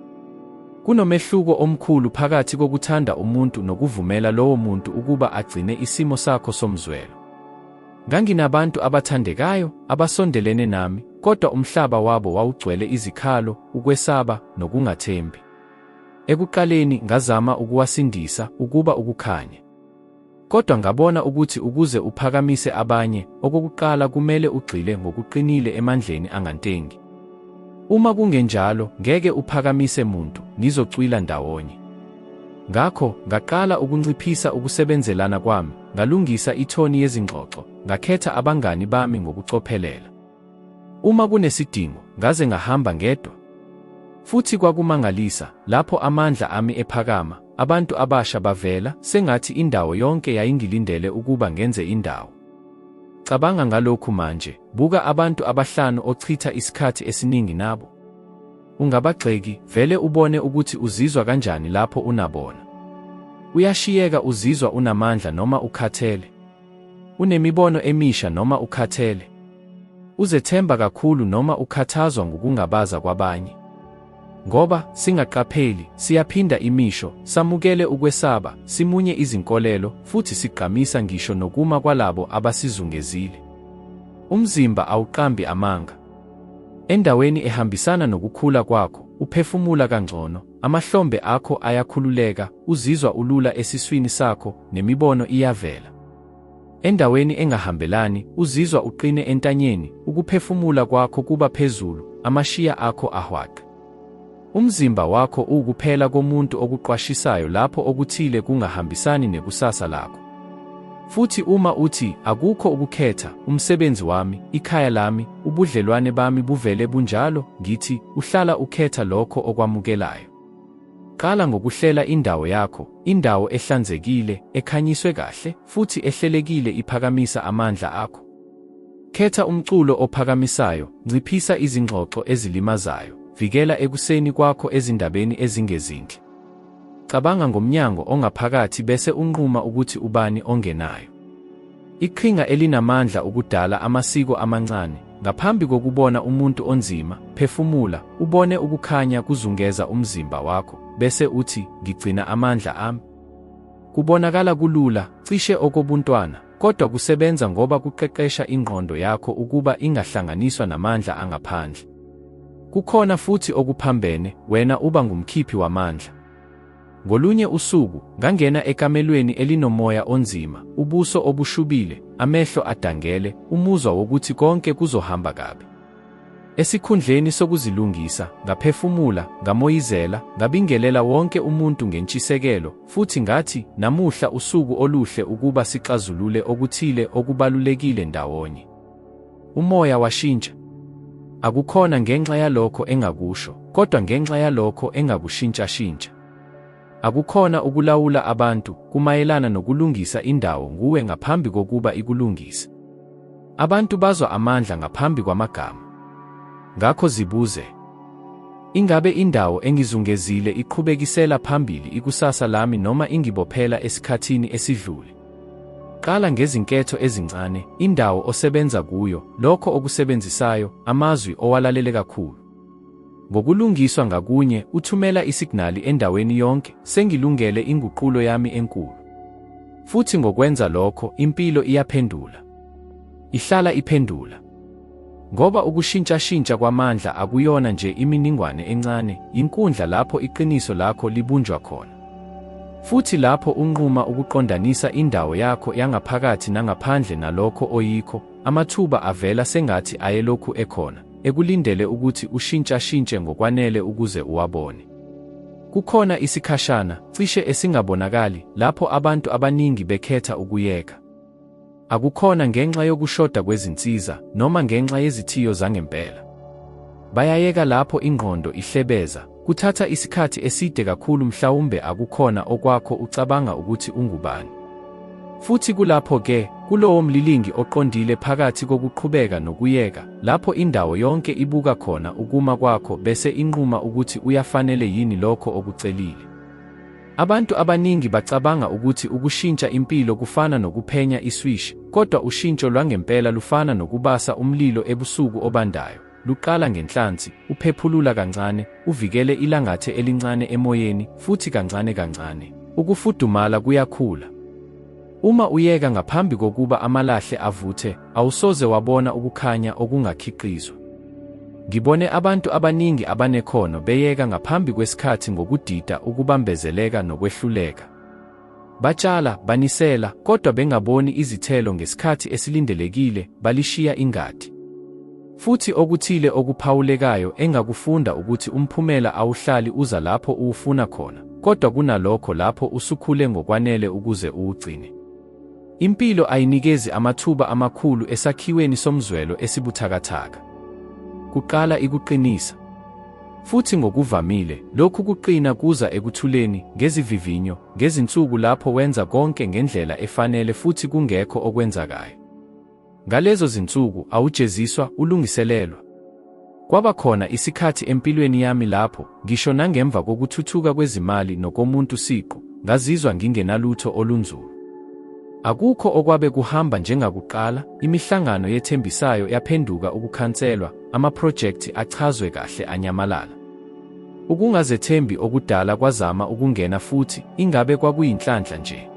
A: Kunomehluko omkhulu phakathi kokuthanda umuntu nokuvumela lowo muntu ukuba agcine isimo sakho somzwelo. Nganginabantu abathandekayo, abasondelene nami, kodwa umhlaba wabo wawugcwele izikhalo, ukwesaba, nokungathembi. Ekuqaleni, ngazama ukuwasindisa, ukuba ukukhanya. Kodwa ngabona ukuthi ukuze uphakamise abanye, okokuqala kumele ugxile ngokuqinile emandleni angantengi. Uma kungenjalo, ngeke uphakamise muntu, nizocwila ndawonye. Ngakho, ngaqala ukunciphisa ukusebenzelana kwami, ngalungisa ithoni yezingxoxo, ngakhetha abangani bami ngokucophelela. Uma kunesidingo, ngaze ngahamba ngedwa. Futhi kwakumangalisa, lapho amandla ami ephakama, abantu abasha bavela, sengathi indawo yonke yayingilindele ukuba ngenze indawo. Cabanga ngalokhu manje, buka abantu abahlanu ochitha isikhathi esiningi nabo. Ungabagxeki, vele ubone ukuthi uzizwa kanjani lapho unabona. Uyashiyeka uzizwa unamandla noma ukhathele. Unemibono emisha noma ukhathele. Uzethemba kakhulu noma ukhathazwa ngukungabaza kwabanye. Ngoba, singaqapheli, siyaphinda imisho, samukele ukwesaba, simunye izinkolelo, futhi sigqamisa ngisho nokuma kwalabo abasizungezile. Umzimba awuqambi amanga. Endaweni ehambisana nokukhula kwakho, uphefumula kangcono, amahlombe akho ayakhululeka, uzizwa ulula esiswini sakho, nemibono iyavela. Endaweni engahambelani, uzizwa uqine entanyeni, ukuphefumula kwakho kuba phezulu, amashiya akho ahwaqe. Umzimba wakho uwukuphela komuntu okuqwashisayo lapho okuthile kungahambisani nekusasa lakho. Futhi uma uthi, akukho ukukhetha, umsebenzi wami, ikhaya lami, ubudlelwane bami buvele bunjalo, ngithi, uhlala ukhetha lokho okwamukelayo. Qala ngokuhlela indawo yakho, indawo ehlanzekile, ekhanyiswe kahle, futhi ehlelekile iphakamisa amandla akho. Khetha umculo ophakamisayo, nciphisa izingxoxo ezilimazayo, vikela ekuseni kwakho ezindabeni ezingezinhle. Cabanga ngomnyango ongaphakathi bese unquma ukuthi ubani ongenayo. Iqhinga elinamandla ukudala amasiko amancane, ngaphambi kokubona umuntu onzima, phefumula, ubone ukukhanya kuzungeza umzimba wakho, bese uthi, ngigcina amandla ami. Kubonakala kulula, cishe okobuntwana, kodwa kusebenza ngoba kuqeqesha ingqondo yakho ukuba ingahlanganiswa namandla angaphandle. Kukhona futhi okuphambene, wena uba ngumkhiphi wamandla. Ngolunye usuku, ngangena ekamelweni elinomoya onzima, ubuso obushubile, amehlo adangele, umuzwa wokuthi konke kuzohamba kabi. Esikhundleni sokuzilungisa, ngaphefumula, ngamoyizela, ngabingelela wonke umuntu ngentshisekelo, futhi ngathi, Namuhla usuku oluhle ukuba sixazulule okuthile okubalulekile ndawonye. Umoya washintsha. Akukhona ngenxa yalokho engakusho, kodwa ngenxa yalokho engakushintshashintsha. Akukhona ukulawula abantu, kumayelana nokulungisa indawo nguwe ngaphambi kokuba ikulungise. Abantu bazwa amandla ngaphambi kwamagama. Ngakho zibuze, Ingabe indawo engizungezile iqhubekisela phambili ikusasa lami noma ingibophela esikhathini esidlule? Qala ngezinketho ezincane, indawo osebenza kuyo, lokho okusebenzisayo, amazwi owalalele kakhulu. Ngokulungiswa ngakunye, uthumela isignali endaweni yonke, sengilungele inguqulo yami enkulu. Futhi ngokwenza lokho, impilo iyaphendula. Ihlala iphendula. Ngoba ukushintshashintsha kwamandla akuyona nje iminingwane encane, yinkundla lapho iqiniso lakho libunjwa khona. Futhi lapho unquma ukuqondanisa indawo yakho yangaphakathi nangaphandle nalokho oyikho, amathuba avela sengathi ayelokhu ekhona, ekulindele ukuthi ushintshashintshe ngokwanele ukuze uwabone. Kukhona isikhashana, cishe esingabonakali, lapho abantu abaningi bekhetha ukuyeka. Akukhona ngenxa yokushoda kwezinsiza noma ngenxa yezithiyo zangempela. Bayayeka lapho ingqondo ihlebeza, kuthatha isikhathi eside kakhulu mhlawumbe akukhona okwakho ucabanga ukuthi ungubani. Futhi kulapho ke, kulowo mlilingi oqondile phakathi kokuqhubeka nokuyeka, lapho indawo yonke ibuka khona ukuma kwakho bese inquma ukuthi uyafanele yini lokho okucelile. Abantu abaningi bacabanga ukuthi ukushintsha impilo kufana nokuphenya iswishi, kodwa ushintsho lwangempela lufana nokubasa umlilo ebusuku obandayo. Luqala ngenhlansi, uphephulula kancane, uvikele ilangathe elincane emoyeni, futhi kancane kancane, ukufudumala kuyakhula. Uma uyeka ngaphambi kokuba amalahle avuthe, awusoze wabona ukukhanya okungakhiqizwa. Ngibone abantu abaningi abanekhono beyeka ngaphambi kwesikhathi ngokudida, ukubambezeleka nokwehluleka. Batshala, banisela, kodwa bengaboni izithelo ngesikhathi esilindelekile, balishiya ingadi. Futhi okuthile okuphawulekayo engakufunda ukuthi umphumela awuhlali uza lapho uwufuna khona, kodwa kunalokho lapho usukhule ngokwanele ukuze uwugcine. Impilo ayinikezi amathuba amakhulu esakhiweni somzwelo esibuthakathaka. Kuqala ikuqinisa. Futhi ngokuvamile, lokhu kuqina kuza ekuthuleni, ngezivivinyo, ngezinsuku lapho wenza konke ngendlela efanele futhi kungekho okwenzakayo. Ngalezo zinsuku, awujeziswa, ulungiselelwa. Kwaba khona isikhathi empilweni yami lapho, ngisho nangemva kokuthuthuka kwezimali nokomuntu siqu, ngazizwa ngingenalutho olunzulu. Akukho okwabe kuhamba njengakuqala, imihlangano yethembisayo yaphenduka ukukhanselwa, amaphrojekthi achazwe kahle anyamalala. Ukungazethembi okudala kwazama ukungena futhi, ingabe kwakuyinhlanhla nje?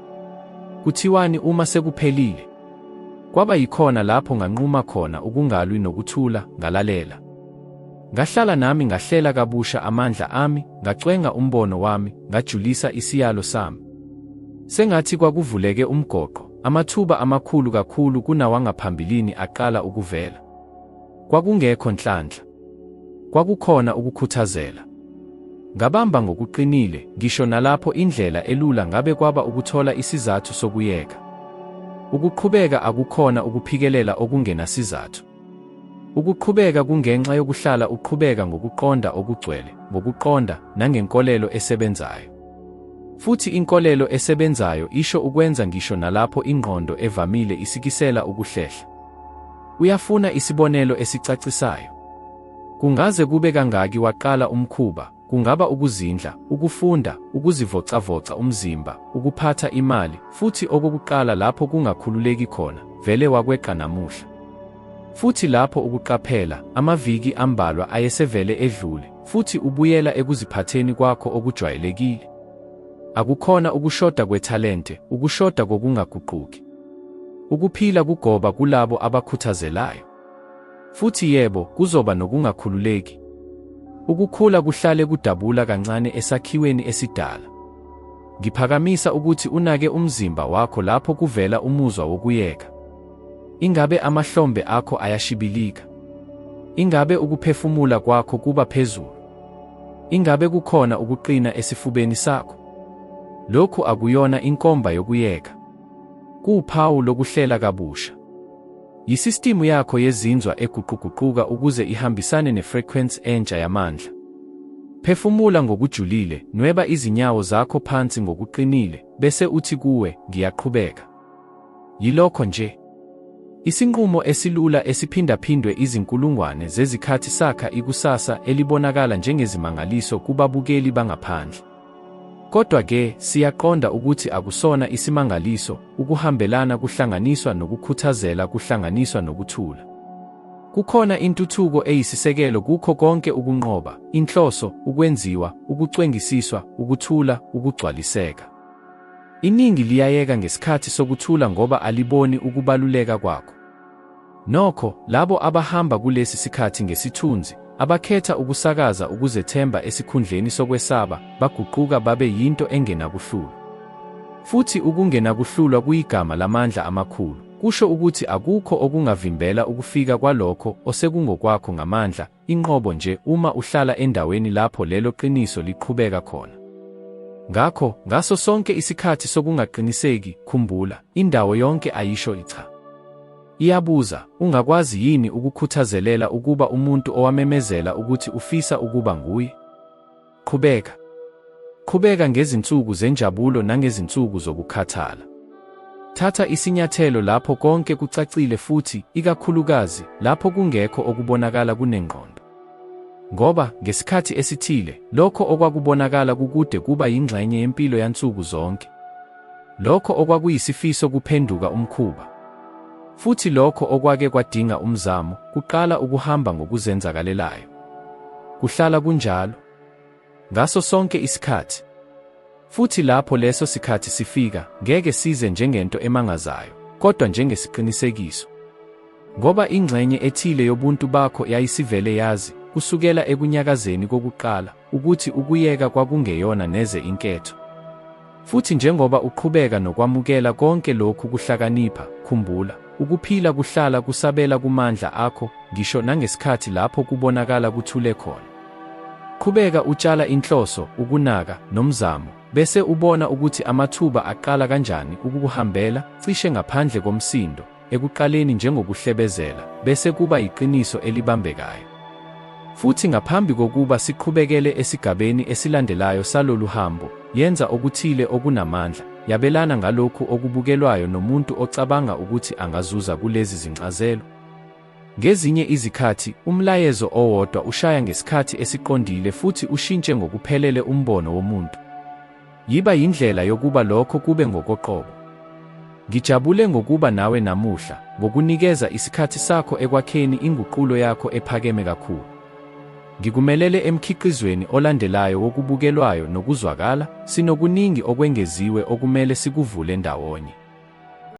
A: Kuthiwani uma sekuphelile? Kwaba yikhona lapho nganquma khona ukungalwi nokuthula, ngalalela. Ngahlala nami ngahlela kabusha amandla ami, ngacwenga umbono wami, ngajulisa isiyalo sami. Sengathi kwakuvuleke umgoqo, amathuba amakhulu kakhulu kunawangaphambilini aqala ukuvela. Kwakungekho nhlanhla. Kwakukhona ukukhuthazela. Ngabamba ngokuqinile, ngisho nalapho indlela elula ngabe kwaba ukuthola isizathu sokuyeka. Ukuqhubeka akukhona ukuphikelela okungenasizathu. Ukuqhubeka kungenxa yokuhlala uqhubeka ngokuqonda okugcwele, ngokuqonda, nangenkolelo esebenzayo. Futhi inkolelo esebenzayo isho ukwenza ngisho nalapho ingqondo evamile isikisela ukuhlehla. Uyafuna isibonelo esicacisayo? Kungaze kube kangaki waqala umkhuba, kungaba ukuzindla, ukufunda, ukuzivocavoca umzimba, ukuphatha imali, futhi okokuqala lapho kungakhululeki khona, vele wakweqa namuhla. Futhi lapho ukuqaphela, amaviki ambalwa ayesevele edlule, futhi ubuyela ekuziphatheni kwakho okujwayelekile. Akukhona ukushoda kwethalente, ukushoda kokungaguquki. Ukuphila kugoba kulabo abakhuthazelayo. Futhi yebo, kuzoba nokungakhululeki. Ukukhula kuhlale kudabula kancane esakhiweni esidala. Ngiphakamisa ukuthi unake umzimba wakho lapho kuvela umuzwa wokuyeka. Ingabe amahlombe akho ayashibilika? Ingabe ukuphefumula kwakho kuba phezulu? Ingabe kukhona ukuqina esifubeni sakho? Lokhu akuyona inkomba yokuyeka. Kuwuphawu lokuhlela kabusha. Yisistimu yakho yezinzwa eguquguquka ukuze ihambisane nefrekhwensi entsha yamandla. Phefumula ngokujulile, nweba izinyawo zakho phansi ngokuqinile, bese uthi kuwe, Ngiyaqhubeka. Yilokho nje. Isinqumo esilula esiphindaphindwe izinkulungwane zezikhathi sakha ikusasa elibonakala njengezimangaliso kubabukeli bangaphandle. Kodwa-ke, siyaqonda ukuthi akusona isimangaliso, ukuhambelana kuhlanganiswa nokukhuthazela kuhlanganiswa nokuthula. Kukhona intuthuko eyisisekelo kukho konke ukunqoba, inhloso, ukwenziwa, ukucwengisiswa, ukuthula, ukugcwaliseka. Iningi liyayeka ngesikhathi sokuthula ngoba aliboni ukubaluleka kwakho. Nokho, labo abahamba kulesi sikhathi ngesithunzi, abakhetha ukusakaza ukuzethemba esikhundleni sokwesaba, baguquka babe yinto engenakuhlulwa. Futhi ukungenakuhlulwa kuyigama lamandla amakhulu, kusho ukuthi akukho okungavimbela ukufika kwalokho osekungokwakho ngamandla, inqobo nje uma uhlala endaweni lapho lelo qiniso liqhubeka khona. Ngakho, ngaso sonke isikhathi sokungaqiniseki, khumbula, indawo yonke ayisho icha. Iyabuza, ungakwazi yini ukukhuthazelela ukuba umuntu owamemezela ukuthi ufisa ukuba nguye? Qhubeka. Qhubeka ngezinsuku zenjabulo nangezinsuku zokukhathala. Thatha isinyathelo lapho konke kucacile futhi, ikakhulukazi, lapho kungekho okubonakala kunengqondo. Ngoba, ngesikhathi esithile, lokho okwakubonakala kukude kuba yingxenye yempilo yansuku zonke. Lokho okwakuyisifiso kuphenduka umkhuba. Futhi lokho okwake kwadinga umzamo, kuqala ukuhamba ngokuzenzakalelayo. Kuhlala kunjalo. Ngaso sonke isikhathi. Futhi lapho leso sikhathi sifika, ngeke size njengento emangazayo, kodwa njengesiqinisekiso. Ngoba ingxenye ethile yobuntu bakho yayisivele yazi, kusukela ekunyakazeni kokuqala, ukuthi ukuyeka kwakungeyona neze inketho. Futhi njengoba uqhubeka nokwamukela konke lokhu kuhlakanipha, khumbula, ukuphila kuhlala kusabela kumandla akho, ngisho nangesikhathi lapho kubonakala kuthule khona. Qhubeka utshala inhloso, ukunaka, nomzamo, bese ubona ukuthi amathuba aqala kanjani ukukuhambela, cishe ngaphandle komsindo, ekuqaleni njengokuhlebezela, bese kuba yiqiniso elibambekayo. Futhi ngaphambi kokuba siqhubekele esigabeni esilandelayo salolu hambo, yenza okuthile okunamandla, yabelana ngalokhu okubukelwayo nomuntu ocabanga ukuthi angazuza kulezi zincazelo. Ngezinye izikhathi, umlayezo owodwa ushaya ngesikhathi esiqondile futhi ushintshe ngokuphelele umbono womuntu. Yiba yindlela yokuba lokho kube ngokoqobo. Ngijabule ngokuba nawe namuhla, ngokunikeza isikhathi sakho ekwakheni inguqulo yakho ephakeme kakhulu. Ngikumelele emkhiqizweni olandelayo wokubukelwayo nokuzwakala, sinokuningi okwengeziwe okumele sikuvule ndawonye.